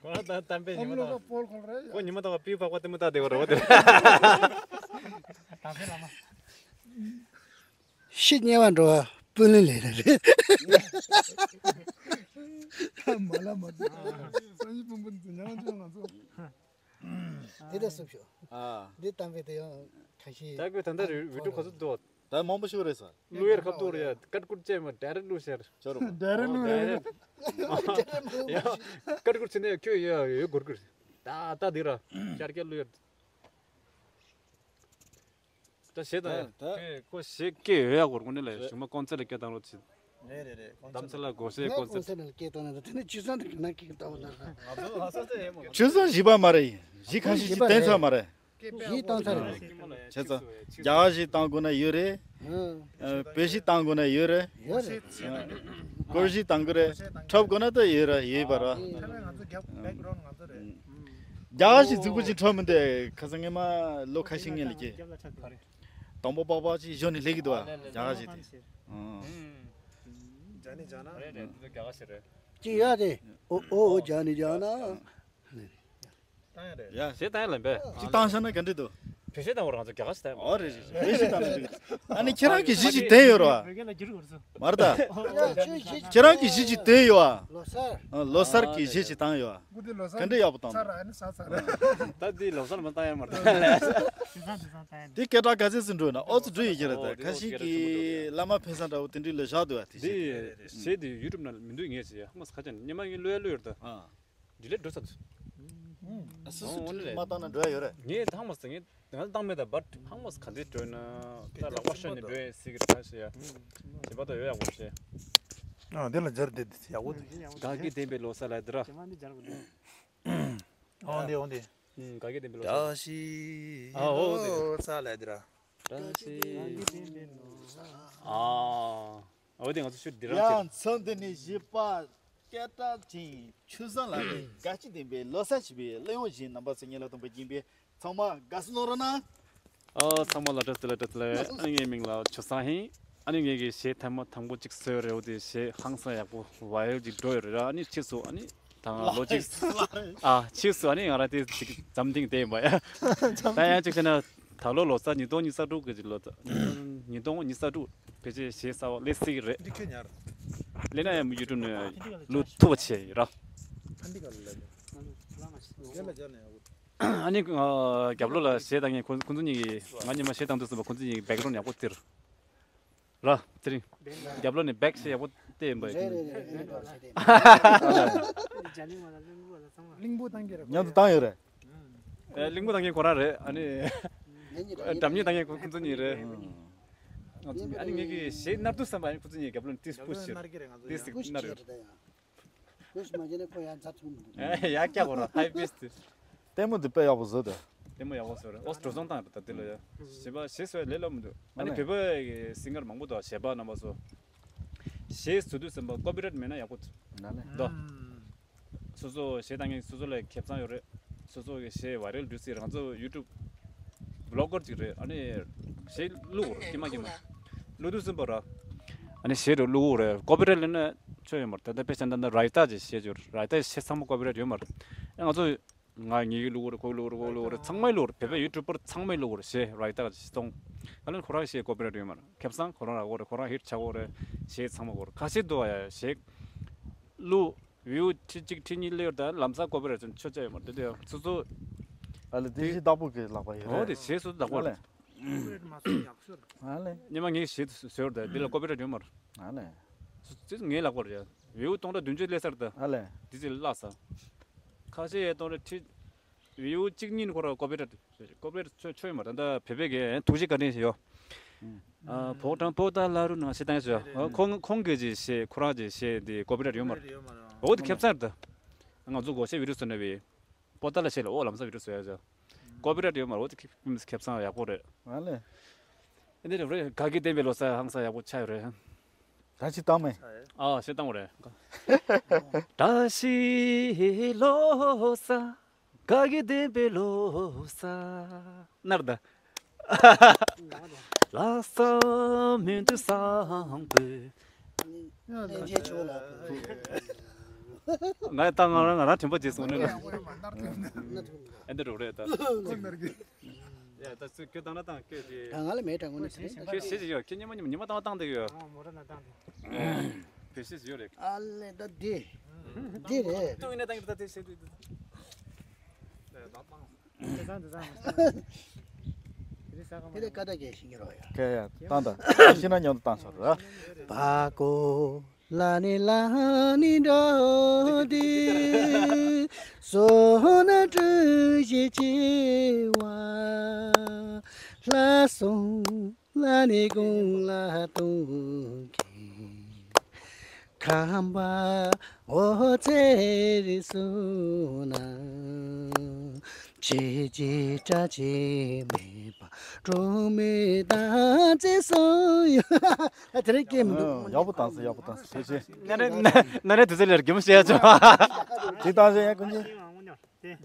ཁོང་ཚོ་ད་དམ་པའི་ཉི་མ་ཨམ་ལོ་དང་ཀ་པོལ་ཁོང་རེད་ཡ། ཁོ་ཉི་མ་དང་པི་ཕག་པ་ལྟད་མོ་ལྟ་བསྡད་པ་རེད་བ་དེ། དམ་པའི་ལ་མ། ཤི་དམྱལ་བ་འགྲོ་བ་སྤུན་ལེན་ལས་རེད། མ་ལ་མ་འདུག་སང་ཉིན་སྤུན་སྤུན་དུ་ཉང་ཅུང་ང་ཚོ། དེ་ལྟར་སུབ་ཤོག་ཨ། འདི་གཏམ་དཔེ་དེ་ཡང་ཁ་ཤས། ད་ཁོས་ད་ལྟ་རི་བི་ཌིའོ་ག་ཚོད་འདུག་ད་མང་པོ་ཞིག་རེད་ས། བླུག་ཡར་ཁ་ཐུག་རེད་ཡ། ཀཊ་ཀུཊ་བཅས་མ་ཌའི་རེག་བླུག་ཤར། ཅོ་རུ། ཌའི་རེག་བླུག་ཡ། ཀཊ་ཀུཊ་བྱས་ནས་ཁྱོད་ཡ་ཡོད་གོར་གོར། ད་ད་འདི་ར་ཤར་སྐྱ་བླུག་ཡར། ད་ཞེ་དང་ཡ། ད་ཁོས་ཁོ་ཞེ་སྐད་ཡོད་ཡ་གོར་གོ་ནི་ལ་ཞུ་མ་ཀོན་སར་ལ་སྐད་བཏང་རོགས་བྱེད། རེད་རེད་རེད། གདམ་ས་ལ་སྒོ་སེ་ཀོན་སར། ཀོན་སར་ལ་སྐད་བཏང་ན་ད་དེ་ནི་ཆུ་སྲང་དུ་གི་ན་སྐད་བཏང་བ་ན། ང་ཚོ་ལྷ་ས་ཚེ་ཡེ་མོ། ཆུ་སྲང་བཞི་པ་མ་རེད། བཞི་ཁ་ཤས་ཤིག་བསྟན་ཚར་མ་རེད། བཞི་བཏང་ཚར་རེད། བྱས་ཙང་རྒྱ་གར་ཞིག་བཏང་དགོས་ན་ཡོད་རེད། ཨ། བོད་ཞིག་བཏང་དགོས་ན་ཡོད་རེད། ཡོད་རེད། ཨ། གོར་ཞིག་བཏང་དགོས་རེད། འཁྲབ་དགོས་ན་ད་ཡོད་རེད་ཡོད་པ་ར། ཨ། ཨ། རྒྱ་གར་ཞིག་རྫིག་པོ་ཅིག་འཁྲབ་མི་འདུག་ཁ་སང་སྔས་མ་ལོ་ཁ་ཤས་སྔོན་ལ་སྐྱེས། དང་པོ་པག་པག་ཅིག་བཞོན་ནས་སླེབས་ཀྱི་འདུག་བ། རྒྱ་གར་ཞིག་དེ། ཨ། རྒྱ་ནི་རྒྱ་ན། རེད་རེད། འདི་རྒྱ་གར་ཞིག་རེད། ཅིག་ཡ་དེ། ཨོ་ཨོ་རྒྱ་ནི་རྒྱ་ན། བཏང་ཡ་རེད། ཡ། ཞེ་བཏང་ཡ་ལ་འབད། ཅིག་བཏང་ཤ་ན་ག་འདྲ་འདུག་བེད་སྤྱོད་བཏང་བ་རང་ཚོ་རྒྱ་གར་ཞིག་བཏང་ཡོད། ཨོ་རེད་རེད་རེད། བེད་སྤྱོད་བཏང་ནས་འདུག་ཨ་ནི་ཁྱེད་རང་གི་གཞས་ཅིག་བསྟན་ཡོད་རེད་བ། བོད་སྐད་ལ་བསྒྱུར་དགོས་རེད་སོ། མ་རེད་ད། ཁྱེད་རང་གི་གཞས་ཅིག་བསྟན་ཡོད་བ། ལོ་གསར། ཨ། ལོ་གསར་གྱི་གཞས་ཅིག་བཏང་ཡོད་བ། སྐུ་དེ་ལོ་གསར་ག་འདྲ་ཡག་པོ་བཏང་ཚར་འདུག་ཨ་ནི་ཟ་ཚར་རེད། ད་འདི་ལོ་གསར་མ་བཏང་ཡ་མ་རེད་ད། དེ་སྐད་གྲགས་ག་ཚད་ཙམ་འགྲོ་ན་ཨོ་ཙི་འགྲོ་ཡི་ཁྱེད་རེད་ད། ཨོ་ཁ་ཤས་ཀྱིས་བླ་མ་ཕན་བསམ་འདྲ་བོ་དེ་འདྲའི་ལས་བཞག་འདུག་བ་དེ་འདི་གཞས་དེ་ཡུ་ཊུབ་ནང་མི་འདུག་ངས་ཟེར་ཡ་ཧ་མ་ས་ཁ་ཅན་ཉི་མ་ངས་བློ་ཡ་བློ་ཡོད་ད། ཨ། ཌི་ལེཊ་འགྲོ་ཚར་འདུག་ཨ་སོ་སོ་ཌི་ལེཊ་མ་བཏང་ན་འགྲོ་ཡ་ཡོད་རེད། ངས་ཧ་མ་ས་ངས་ང་བཏང་མེད་ད་བཊ་ཧ་མ་ས་ག་འདི་འགྲོ་ན་ད་ལག་པ་ཤོར་ནས་འགྲོ་ཡ་སྲིད་ཀྱི་རེད་ད་ཟེར་ཡ། བྱེད་པ་ད་ཡོད་ཡག་པོ་རེད་ཟེར། ཨ་དེ་ལ་སྦྱར་དེ་ཡག་པོ་འདུག་དགའ་སྐྱིད་ལྡན་པའི་ལོ་གསར་ལ་འདི་ར། འོང་དེ་འོང་དེ། ཨུམ། དགའ་སྐྱིད་ལྡན་པའི་ལོ་གསར། བཀྲ་ཤིས་ཨ་འོ་དེ་ར། ལོ་གསར་ལ་འདི་ར། བཀྲ་ཤིས། ཨ། འོ་དེ་ང་ཚོ་ཤུ་འདི་རང་ཡང་མཚམས་འདི་ནས་གཞས་པ་སྐད་གྲགས་ཅན་ཆོས་བཟང་ལགས་ནས་དགའ་སྐྱིད་ལྡན་པའི་ལོ་གསར་ཞེས་པའི་གླེང་བ་བཞིན་རྣམ་པ་ཚོ་ཉིད་ལ་སྟོན་པ་ཡིན་པས་ཚང་མ་དགའ་བསུ་གནང་རོགས་གནང་། ཨ་ཚང་མ་ལ་བཀྲ་ཤིས་བདེ་ལེགས། བཀྲ་ཤིས་བདེ་ལེགས། ཨ་ངའི་མིང་ལ་ཆོས་བཟང་ཡིན། ཨ་ནི་ངེད་ཀྱི་གཞས་ཐེངས་མ་དང་པོ་གཅིག་བཟོས་རེད། འོ་དེ་གཞས་ཧང་སང་ཡག་པོ་བའི་རལ་གཅིག་འགྲོ་ཡོད་རེད། ཨ་ནི་ཕྱིས་སུ་ཨ་ནི་ད་ང་ལོ་གཅིག་ཨ་ཕྱིས་སུ་ཨ་ནི་ང་རང་དེ་གཅིག་འཛམ་གླིང་དེ་ཡིན་པ་ཡ། ད་ཡང་གཅིག་བྱས་ན་ད་ལོ་ལོ་གསར་ཉིས་སྟོང་ཉི་ཤུ་རྩ་དྲུག་གི་ལོ་ཉིས་སྟོང་ཉི་ཤུ་རྩ་དྲུག་ཕལ་ཆེར་གཞས་གསར་བ་སླེབས་སྲིད་ཀྱི་རེད། འདི་ཁྱོད་ཉར། སླེབས་ན་ཡང་ཡུ་ཊུབ་ནས་བླུག་ཐུབ་པ་བྱས་ཡིན་ར། ཨ་འདི་ག་ལ་ལབ་ནས། རྒན་ལ་སྦྱར་ནས་ཡག་པོ། ཨ་ནི་ཨ་རྒྱབ་ལོགས་ལ་གཞས་བཏང་མཁན་ཁོ་ཁོང་ཚོ་གཉིས་ཀྱིས་ང་ཉི་མ་གཞས་བཏང་དུས་ཙམ་པ་ཁོང་ཚོ་གཉིས་ཀྱིས་བེག་རོན་ཡག་པོ་སྟེར། ར་དེ་རིང་རྒྱབ་ལོགས་ནས་བེག་གཞས་ཡག་པོ་སྟེར་ཡིན་པ་རེད། རེད་རེད་རེད། ཨ་ལས། གླིང་བུ་བཏང་གི་རེད། མཉམ་དུ་བཏང་ཡོད་རེད། ཨེ་གླིང་བུ་བཏང་མཁན་ཁོ་རང་རེད། ཨ་ནི་ངེད་གཉིས་སྒྲ་སྙན་བཏང་མཁན་ཁོ་ཁོང་ཚོ་གཉིས་རེད། ང་ཚོ་ཨ་ནི་ངེད་ཀྱི་གཞས་མནར་དུས་ཙམ་པ་ཨ་ནི་ཁོང་ཚོ་གཉིས་རྒྱབ་ལོགས་ནས་ཏིས་པུ་ཤི་ཏིས་ཤིག་མནར་ཡོད། ལྟད་མོ་འདི་དཔེ་ཡག་པོ་བཟོས་འདུག་ལྟད་མོ་ཡག་པོ་བཟོས་རེད། ཨོ་འགྲོ་སོང་བཏང་རེད་ད་དེ་ལ་ཡ། གཞས་པ་གཞས་བཟོ་ཡ་ལས་སླ་མི་འདུག་ཨ་ནི་ཨ་ལས། བོད་པའི་སིང་གར་མང་པོ་འདུག་གཞས་པ་རྣམ་པ་ཚོ། གཞས་བཟོ་དུས་ཙམ་པ་ཀོ་པི་རའེ་ཊི་མེད་ན་ཡག་པོ་འདུག་ན་ལས། འདུག་སོ་སོ་གཞས་བཏང་མཁན་སོ་སོ་ལ་ཁེ་བཟང་ཡོད་རེད། སོ་སོ་གི་གཞས་བའི་རལ་འགྲོ་སྲིད་རེད། ང་ཚོ་ཡུ་ཊུབ་བི་ལོག་གར་ཅིག་རེད། ཨ་ནི་གཞས་བླུག་རེད་ཀྱེ་མ་ཀྱེ་མ། བླུག་དུས་ཙམ་པ་ར། ཨ་ནི་གཞས་རེ་བླུག་རེད་ཀོ་པི་རའེ་ཊི་ལེན་ན་ཆོ་ཡོད་མ་རེད། ད་ལྟ་དཔེ་ཆ་འདི་འདྲ་ར་ཡི་ཏ་ཅིག་གཞས་ཅིག་ར་ཡི་ཏ་གཞས་ཚང་མ་ཀོ་པི་རའེ་ཊི་ཡོད་མ་རེད། ཨ་ང་ཚོ་ང་ངེད་ཀྱི་བླུག་རེད། ཁོ་གི་བླུག་རེད། ཁོ་གི་བླུག་རེད། ཚང་མ་བླུག་རེད། བོད་པའི་ཡུ་ཊུབ་པར་ཚང་མས་བླུག་རེད། གཞས་ར་ཡི་ཏ་གཞས་གཏོང་། ད་ལན་ཁོ་རང་གཞས་ཀོ་པི་རའེ་ཊི་ཡོད་མ་རེད། ཁེ་བཟང་ཁོ་རང་རག་གོ་རེད། ཁོ་རང་ཧིཊ་ཆགས་གོ་རེད། གཞས་ཚང་མ་གོ་རེད། ཁ་ཤས་འདུག་ཨ་ཡ་གཞས་བླུག་བིའུ་ཁྲི་གཅིག་ཁྲི་གཉིས་སླེབས་ཡོད་རེད། ད་ལམ་སང་ཀོ་པི་རའེ་ཊི་ཆོ་ཆ་ཡོད་མ་རེད། དེ་དུས་སོ་སོ། ཨ་ལས་དེ་གཞས་བདག་པོ་གི་ལག་པ་ཡོད་རེད། འོ་དེ་གཞས་སོ་སོ་བདག་པོ་རེད། ཨ་ལས། སྙན་མ་ངས་གཞས་བཟོས་ཡོད་རེད། དེ་ལ་ཀོ་པི་རའེ་ཊི་ཡོད་མ་རེད། ཨ་ལས། སོ་སོ་ངའི་ལག་པ་རེད་ཡ། བིའུ་སྟོང་ཕྲག་བདུན་ཅུ་སླེབས་ཚར་ད། ཨ་ལས། དེ་ཚོ་བརླག་ཚར། ཁ་ཤས་ཡ་སྟོང་ཕྲག་ཁྲི། བིའུ་གཅིག་གཉིས་ཁོ་རང་ཀོ་པི་རའེ་ཊི་ཀོ་པི་རའེ་ཊི་ཆོ་ཆོ་ཡོད་མ་རེད། ད་བོད་པའི་གི་ཐུགས་རྗེ་བཀའ་དྲིན་ཞིག་ཡོད། ཨ་ཕོ་བྲང་པོ་ཏཱ་ལ་རུ་ནང་གཞས་བཏང་ཡ་ཞིག་ཡོད། ཁོང་ཁོང་གི་གི་གཞས་ཁོ་རང་གི་གཞས་དེ་ཀོ་པི་རའེ་ཊི་ཡོད་མ་རེད། འོ་དེ་ཁེ་བཟང་རེད་ད། ང་ཚོ་སྒོར་གཞས་བི་ཌིའོ་བཟོས་ན་བི། པོ་ཏཱ་ལ་གཞས་ལ་འོ་ལམ་སང་བི་ཌིའོ་བཟོ་ཡ་ཞིག་ཀོ་པི་རའེ་ཊི་ཡོད་མ་རེད། འོ་དེ་ཁེ་ཁེ་བཟང་ཡག་པོ་རེད། ཨ་ལས། ཨེ་འདི་རེད་རེད། དགའ་སྐྱིད་ལྡན་པའི་ལོ་གསར་ཧང་སང་ཡག་པོ་ཆགས་ཡོད་རེད། ད་ཅི་བཏང་མེད། ཨ་གཞས་བཏང་བ་རེད། བཀྲ་ཤིས་ལོ་གསར། དགའ་སྐྱིད་ལྡན་པའི་ལོ་གསར། ནར་ད། ལགས་སོ་མི་འདུག་བཟང་པོས། ལྷན་རྒྱས་ཆོག་ལ། ང་ད་ང་རང་ང་རང་དྲན་པ་བརྗེད་སོང་ནི་ལ། ཨེ་འདི་རུ་རེད་ད། ཡ་ད་ཚུར་ཁྱོད་བཏང་ན་བཏང་ཁྱོད་དེ། ད་ང་ལ་མེད་དྲ་ངོ་ནས་ཟེར། ཁྱོད་ཤེས་ཀྱི་ཡོད། ཁྱོད་ཉི་མ་ཉི་མ་ཉི་མ་བཏང་བ་བཏང་བསྡད་ཀྱི་ཡོད། བེད་ཤེས་ཡོད་རེད། ཨ་ལས་ད་འདི། འདི་རེད། ཏུ་ཡིན་ན་བཏང་གི་ད་དེ་ཤེས་དུས། དེ་ཚང་དེ་ཚང་། དེ་ལས་ཀ་ད་གས་ཤིང་གི་རོ་ཡ། ཁྱེད་ཡ་བཏང་ད། ཤི་ན་ཉོན་དུ་བཏང་ཆོག་ར། པ་ཀོ། ལ་ནི་ལ་ནི་འགྲོ་དུས་བསོད་ནམས་སྤྲུལ་ཞིག་ཆེ་བ་ལྷ་སོང་ལ་ནི་དགུང་ལ་གཏོང་གི་ཁམས་པ་འོ་ཚེ་རིང་བསོད་ནམས་ཆེ་ཆེ་བཀྲ་ཆེ་མེད་པ་གྲོགས་མེད་དང་བཅས་སོང་ཡོད། ཨ་དེ་རིང་སྐད་མི་འདུག་ཡག་པོ་བཏང་སོང་། ཡག་པོ་བཏང་སོང་། ཐུགས་རྗེ་ཆེ། ན་རེ་ན་རེ་དུས་ཚོད་ལས་རྒྱུ་མ་བཤད་ཆོག་ཅི་བཏང་སོང་ཡ་ཀུན་གྱིས།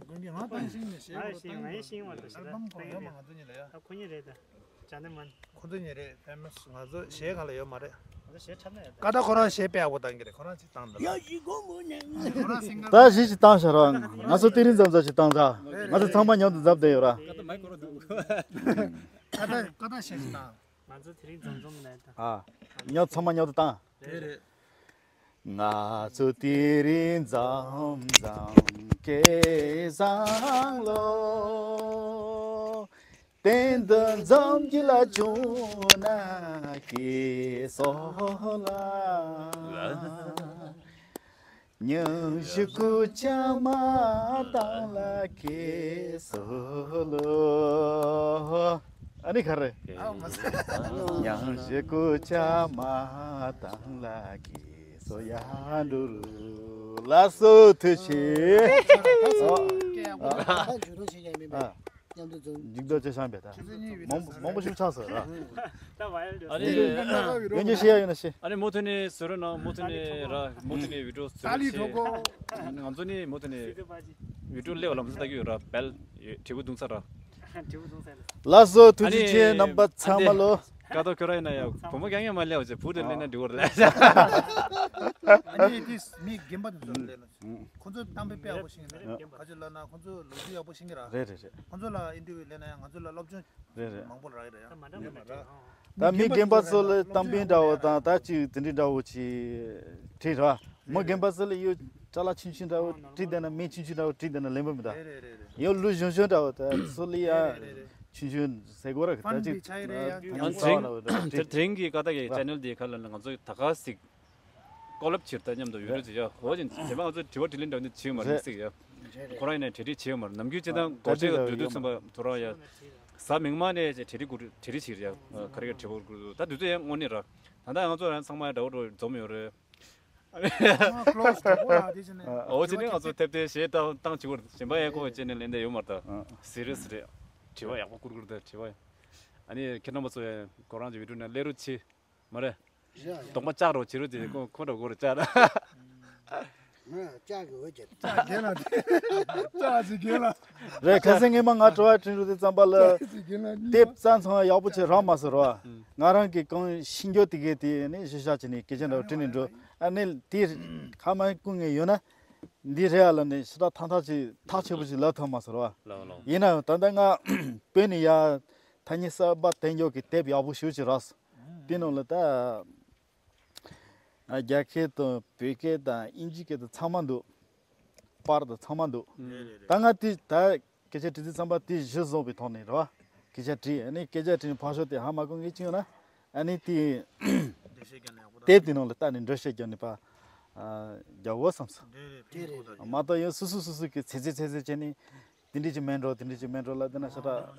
ཀུན་གྱིས་ང་བཏང་ཤིང་ནས་ཤེས་ཡོད་ད། ང་ཡི་ཤིང་ང་ཡི་ཤིང་བ་ད་ཤི་ད་ཨལ་བམ་ཁོ་ཡོད་མ་ང་ཚོ་གཉིས་ལ་ཡ། ཨ་ཁོ་གཉིས་རེད་ད། ཇ་ནི་མན། ཁོ་ཚོ་གཉིས་རེད། ཕེ་མ་སི་ང་ཚོ་གཞས་ག་ལ་ཡོད་མ་རེད། ང་ཚོ་གཞས་འཁྲབ་ན་ཡོད་ད། ཀ་ད་ཁོ་རང་གཞས་དཔེ་ཡག་པོ་བཏང་གི་རེད། ཁོ་རང་ཅིག་བཏང་ད། ཡ་ཞིག་གོ་མོ་ནས། ཁོ་རང་སིང་གར། ད་གཞས་ཅིག་བཏང་ཤག་ར། ང་ཚོ་དེ་རིང་མཚམས་མཚམས་ཅིག་བཏང་ཤག་ང་ཚོ་ཚང་མ་མཉམ་དུ་མཛའ་བརྩེ་ཡོད་ར། ཀ་ད་མའི་ཁོ་རང་འདུག་ཀ་ད་ཀ་ད་བཤད་ཤིག་དང་། ང་ཚོ་དེ་རིང་འཛོམས་འཛོམས་ནས་དང་། ཨ། ཉོ་ཚང་མ་ཉོ་དུ་བཏང་། དེ་རེད། ང་ཚོ་དེ་རིང་འཛོམས་འཛོམས་སྐལ་བཟང་ལོ། གཏན་དུ་འཛོམས་ཀྱི་ལ་བྱུང་ན་སྐྱེས་སོ་ལ། ཉང་ཞི་ཀུ་ཆ་མ་དང་ལ་ཁེ་སོ་ལོ། ཨ་ནི་ག་རེ། ཉང་ཞི་ཀུ་ཆ་མ་དང་ལ་ཁེ་སོ་ཡ་འགྲུ་རུ། ལ་སོ་ཐུ་ཆེ། མཉམ་དུ་འཛོམས། འཇིག་རྟོག་ཅེས་བྱ་བའི་ད། མང་མང་པོ་ཞིག་ཆགས་སོ་ར། ད་བ་ཡལ་འདྲ། ཨ་ནི་ཡོན་ཅན་ཤེས་ཡ་ཡོད་ན་ཤེས། ཨ་ནི་མུ་མཐུད་ནས་བཟོ་རོགས་གནང་། མུ་མཐུད་ནས་ར། མུ་མཐུད་ནས་བི་ཌིའོ་བཟོ་རོགས་བྱེད། ང་ཚོ་ནི་མུ་མཐུད་ནས་བི་ཌིའོ་སླེབས་ལམ་སང་ལྟ་གི་ཡོད་ར། བལ་དྲིལ་བུ་བརྡུངས་ཚར་ར། ལགས་སོ། ཐུགས་རྗེ་ཆེ། རྣམ་པ་ཚང་མ་ལོ། ཀ་ཏོ་ཁྱོད་ར་ཡིན་ན་ཡ། བུ་མོ་རྐྱང་རྐྱང་མ་སླེབས་པ་བྱས། བུ་དེ་སླེབས་ན་འགྲིག་གི་རེད་ལ། ཨ་ནི་དེ་མི་རྒན་པ་དེ་ཚོ་སླེབས་ན། ཁོང་ཚོ་གཏམ་དཔེ་དཔེ་ཡག་པོ་ཤེས་ཀྱི་རེད། ག་ཅི་ལབ་ན་ཁོང་ཚོ་ལོ་རྒྱུས་ཡག་པོ་ཤེས་ཀྱི་ར། རེད་རེད་རེད། ཁོང་ཚོ་ལ་ཨིན་ཊར་བིའུ་ལེན་ན་ཡང་ང་ཚོ་ལ་སློབ་སྦྱོང་རེད་རེད། མང་པོ་རག་གི་རེད་ཡ། ད་མི་རྒན་པ་ཚོ་ལ་གཏམ་དཔེ་འདྲ་བོ་དང་ད་ཅིག་དེ་འདྲའི་འདྲ་བོ་ཅིག་བྲིས་ར། མི་རྒན་པ་ཚོ་ལ་ཡོད་ཅ་ལག་ཆུང་ཆུང་འདྲ་བོ་བྲིས་བསྡད་ན། མི་ཆུང་ཆུང་འདྲ་བོ་བྲིས་བསྡད་ན་ལེན་པ་མི་གདའ། རེད་རེད་རེད་རེད། ཡོད་ལུས་གཞོན་གཞོན་འདྲ་བོ་ད་ཚོ་ལ་ཡ་རེད་རེད་རེད། ཆུང་ཆུང་ཟེར་དགོས་ར། ད་ཕན་ཅིག་པའི་ཆ་ཡི་རེད་ཡ། ད་ཡང་ཚ་བ་འདྲ་བོ་འདྲ་བོ་དེ་བྲིས། དེ་རིང་གི་ཀ་ཏ་གི་ཆེ་ནལ་དེ་ཁ་ལ་ང་ཚོ་ད་ག་ཟིག་ཀོ་ལེབ་བྱེད་ད་མཉམ་དུ་ཡོད་རེད་ཟེར་ཡ། འོ་ཅིག་དེ་མ་ང་ཚོ་དྲི་བ་དྲིས་ལན་འདྲ་བོ་འདི་བྱེད་ཡོད་མ་རེད་ཟེར་ཡ། ཁོ་རང་ཡིན་ན་གྲ་སྒྲིག་བྱེད་ཡོད་མ་རེད། ནམ་རྒྱུན་བྱེད་སྟངས་སྒོ་ཕྱེ་ག་སྡོད་དུས་ཙམ་པ་ཐོ་རངས་ཡ། གཟའ་མིག་དམར་ནས་ཅིག་གྲ་སྒྲིག་དགོས། གྲ་སྒྲིག་བྱེད་རེད་ཡ། ག་རེ་ག་དྲི་བ་དགོས་ད་དུས་ཚོད་ཡང་དངོས་གནས་ར། ད་ལྟ་ང་ཚོ་རང་ཚང་མ་འདྲ་བོ་འདྲ་བོ་འཛོམས་ཡོད་རེད། ཨ་ནི་ཁ་ལོ་སི་དྲག་པོ་ར་དེ་བྱས་ནས། འོ་དེ་ནས་ང་ཚོ་ཐེབས་ཐེབས་གཞས་བཏང་བཏང་བྱེད་དགོས་རེད། གཞན་པ་ཡང་ཁོ་བྱས་ནས་ལེན་བསྡད་ཡོད་མ་རེད་ད། སི་རི་ཡས་རེད། དྲི་བ་ཡག་པོ་བསྐུར་བསྐུར་ད་དྲི་བ། ཨ་ནི་ཁྱེད་རྣམ་པ་ཚོ་ཡང་ཁོ་རང་གི་བི་ཌིའོ་ནང་སླེབས་རོགས་བྱེད། མ་རེད། གདོང་པ་བཅག་རོགས་བྱེད་རོགས་བྱེད། ཁོ་ཁོ་འདྲ་དགོས་རེད་བཅག་ར། ང་ལྕགས་ཀྱི་འོད་ཀྱི། ལྕགས་རྒན་ལ། ལྕགས་ཅིག་རྒན་ལ། རེད། ཁ་སང་སྔས་མ་ང་དྲི་བ་དྲིས་རུ་དེ་ཙམ་པ་ལ། ལྕགས་ཅིག་རྒན་ལ་གཉིས། དེབ་རྩ་ཚང་ཡག་པོ་ཆེ་རག་མ་སོང་ར། ང་རང་གི་གང་ཤེས་རྒྱུ་དེ་གའི་དེ་ནི་ཤེས་བྱ་བྱས་ནས་སྐད་ཆ་འདྲ་བོ་དྲིས་ནས་འགྲོ། ཨ་ནི་དེ་ཁ་མ་བསྐུར་ངེས་ཡོད་ན། འདི་རེད་ཨ་ལ་ནི་ཞེ་དྲག་ཐག་ཐག་ཅིག་ཐག་ཆོད་པོ་ཅིག་ལབ་ཐུབ་མ་སོང་ར། ལགས་ལགས། ཡིན་ནའང་ད་ལྟ་ང་བོད་ནས་ཡར་ཐ་སྙད་གསར་པ་བཏོན་རྒྱུ་གི་དེབ་ཡག་པོ་ཞེ་ཅིག་རག་སོང་། དེ་ནང་ལ་ད། ཨ། རྒྱ་སྐད་དང་བོད་སྐད་དང་དབྱིན་ཇི་སྐད་དང་ཚང་མ་འདུག། པར་དང་ཚང་མ་འདུག། རེད་རེད་རེད། ད་ང་དེ་ད་སྐད་ཆ་དྲི་དུས་ཙམ་པ་དེ་གཞི་བཟུང་བའི་ཐོག་ནས་རེད་བ། སྐད་ཆ་དྲིས། ཨ་ནི་སྐད་ཆ་དྲིས་ནས་ཕར་ཞོག་དེ་ཧ་མ་གོ་ངེས་ཅི་ཡོད་ན། ཨ་ནི་དེ་འགྲེལ་བཤད་རྒྱབ་ན་ཡག་པོ་རེད། དེབ་དེ་ནང་ལ་ལྟ་ནས་འགྲེལ་བཤད་རྒྱབ་ནས་ཕར་རྒྱག་དགོས་བསམ་སོང་། རེད་རེད། ཕན་ཐོགས་ད་རེད། མ་གཏོགས་ཡང་སོ་སོ་སོ་སོ་གི་ཚེ་ཚེ་ཚེ་ཚེ་བྱས་ནས་དེ་འདྲས་ཅིག་མིན་འགྲོ། དེ་འདྲས་ཅིག་མིན་འགྲོ་ལབ་བསྡད་ན་ཞེ་དྲག་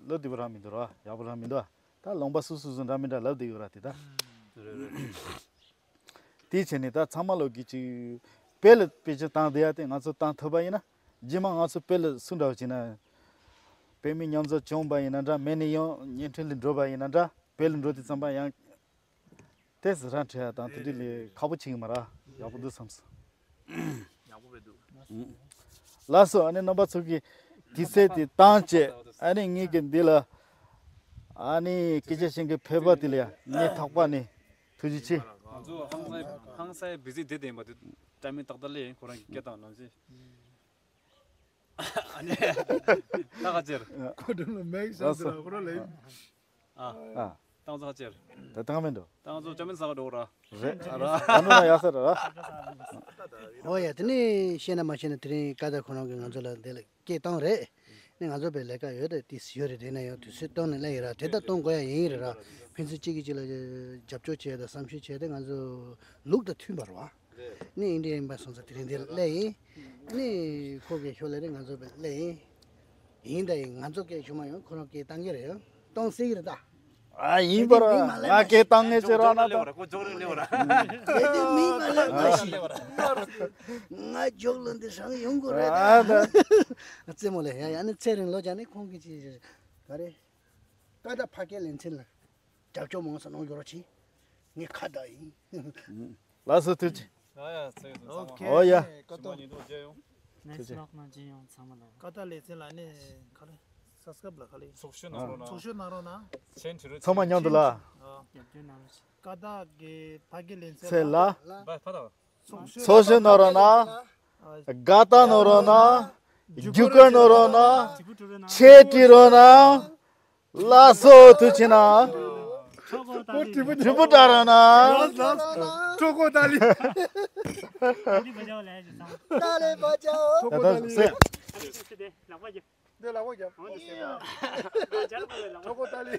ལབ་བདེ་པོ་རང་མི་འདུག་ར། ཡག་པོ་རང་མི་འདུག། ད་ལུང་པ་སོ་སོ་སོ་འདྲ་མི་འདྲ་ལབ་བསྡད་ཡོད་ར་དེ་ད། རེད་རེད། དེ་བྱས་ནས་ད་ཚང་མ་ལོག་གི་ཅིག་དཔེ་ལ་དཔེ་ཆ་བཏང་བསྡད་ཡ་དེ་ང་ཚོ་བཏང་ཐུབ་པ་ཡིན་ན། རྗེས་མ་ང་ཚོ་དཔེ་ལ་སུ་འདྲ་བ་བྱས་ན། དཔེ་མི་མཉམ་འཛོམས་བྱུང་བ་ཡིན་ན་འདྲ། མེད་ནས་ཡང་བརྙན་འཕྲིན་ལ་འགྲོ་བ་ཡིན་ན་འདྲ། དཔེ་ལ་འགྲོ་དུས་ཙམ་པ་ཡང་དེ་ཟི་རང་འཕྲད་ཡ་དང་དེ་འདྲ་ལས་ཁག་པོ་བྱེད་ཀྱི་མ་རེད། ཡག་པོ་འདུག་བསམ་སོང་། ཡག་པོ་རེད་འདུག། ལགས་སོ། ཨ་ནི་རྣམ་པ་ཚོ་གིས་དུས་ཚོད་དེ་བཏང་བྱས། ཨ་ནི་ངེད་ཀྱི་འདི་ལ་ཨ་ནི་སྐད་ཆ་བཤད་མཁན་ཕེབས་པ་དེ་ལ་ཡང་སྙིང་ཐག་པ་ནས་ཐུགས་རྗེ་ཆེ། ང་ཚོ་ཧང་སངས་ཧང་སངས་བི་ཟི་བསྡད་བསྡད་ཡིན་པ་དེ་ཏྲ་མི་ཏག་ཏག་ལས་ཁོ་རང་གི་སྐད་བཏང་ནང་བཞིན། ཨ་ནི་ད་ག་ཅེར། ཁོ་དྲན་ལ་མེག་སན་ལགས་སོ། ཟེར་ཁོ་རང་ལ་ཡིན། ཨ། ཨ། ཏང་ཙོ་ཧ་ཅེར། ད་ཏང་མེད་འགྲོ། ཏང་ཙོ་ཅོ་མིན་ས་ག་འགྲོ་ར། རེད། ད་ནོ་ན་ཡག་ས་ར། ཨོ་ཡ། དེ་ནི་ཤེས་ན་མ་ཤེས་ན་དེ་རིང་ཀ་ད་ཁོ་རང་གིས་ང་ཚོ་ལ་འདི་ལ་སྐད་བཏང་རེད། ནི་ང་ཚོ་པའི་ལས་ཀ་ཡོད་དེ་དེ་ཡོད་རེད། དེ་ན་ཡང་དུས་ཚོད་བཏང་ནས་སླེབས་ཡོད་ར། དེ་ད་གཏོང་དགོས་ཡ་ཡིན་རེད་ར། ཕན་ཚུན་གཅིག་གིས་གཅིག་ལ་རྒྱབ་སྐྱོར་བྱས་དང་བསམ་ཤེས་བྱས་ཏེ་ང་ཚོ་ལུགས་དང་མཐུན་པ་རེད་བ། ནི་ཨིན་ཌི་ཡ་ཡིན་པ་སོང་ཙང་དེ་རིང་འདིར་སླེབས་ཡིན། ནི་ཁོ་གིས་ཤོག་ལེ་རེད། ང་ཚོ་པའི་སླེབས་ཡིན། ཡིན་ད་ཡིན། ང་ཚོ་སྐད་ཞུ་མ་ཡོང་། ཁོ་རང་སྐད་བཏང་གི་རེད། གཏོང་སྲིད་ཀྱི་རེད་ད། ཨ། ཡིན་པར་ང་སྐད་བཏང་ངེས་ཅི་ར་ན་ད། ཁོ་ཇོག་ལེ་ལེ་བ་ར། གལ་ཏེ་མིན་མ་ལེ་མ་ཤི། ང་ཇོག་ལོན་འདི་སང་ཡོང་དགོས་རེད་ད། རྩེད་མོ་ལེ་ཡ་ཡ། ནི་ཚེ་རིང་ལོ་ཅག་ནི་ཁོང་གི་ཅི་ག་རེ། ཀ་ད་ཕ་སྐད་ལེ་ཚན་ལ་རྒྱབ་སྐྱོར་མང་ཙམ་གནང་རྒྱུ་རོགས་གྱིས། ངས་ཁ་བརྡ་ཡིན། ལགས་སོ། ཐུགས་རྗེ་ཆེ། ཡ་ཡ། ཚེ་ཡོད་ཚང་མ། ཨོ་ཡ། ཀ་ཏོ། ཉིན་དུ་མཇལ་ཡོང་། ནེགསི་ཊི་ལོག་ནང་མཇལ་ཡོང་། ཚང་མ་ལ། ཀ་ཏ་ལེ་ཚན་ལ་ནི་ག་རེ། སབ་སི་ཀ་རབ་ལ་ག་རེ། ཚོགས་ཞུགས་གནང་རོགས་གནང་། ཚོགས་ཞུགས་གནང་རོགས་གནང་། མཆན་བྲིས་རོགས། ཚང་མ་མཉམ་དུ་ལ། ཨ། རྒྱབ་སྐྱོར་གནང་རོགས། ཀ་ཏ་གི་ཕ་སྐད་ལེ་ཚན་ལ། ཚེ་ལ། བ་ཕ་ད། ཚོགས་ཞུགས་གནང་རོགས་གནང་། ཨ། དགའ་རྟགས་གནང་རོགས་གནང་། རྒྱུ་སྐར་ནོར་རོགས་གནང་། ཆེ་ཏི་རོགས་གནང་། ལགས་སོ་ཐུགས་ཆེ་གནང་། ཁྲོ་གོ་ཏ་ལི། དྲིལ་བུ་དྲག་རོགས་གནང་། ལགས་ལགས་ཁྲོ་གོ་ཏ་ལི། ཏ་ལི་བ་ཅའོ། ཁྲོ་གོ་ཏ་ལི། ད་ལྟ་སེ། ལག་པ་རྒྱབ། འདི་ལག་པ་རྒྱབ། ཁྲོ་གོ་ཏ་ལི།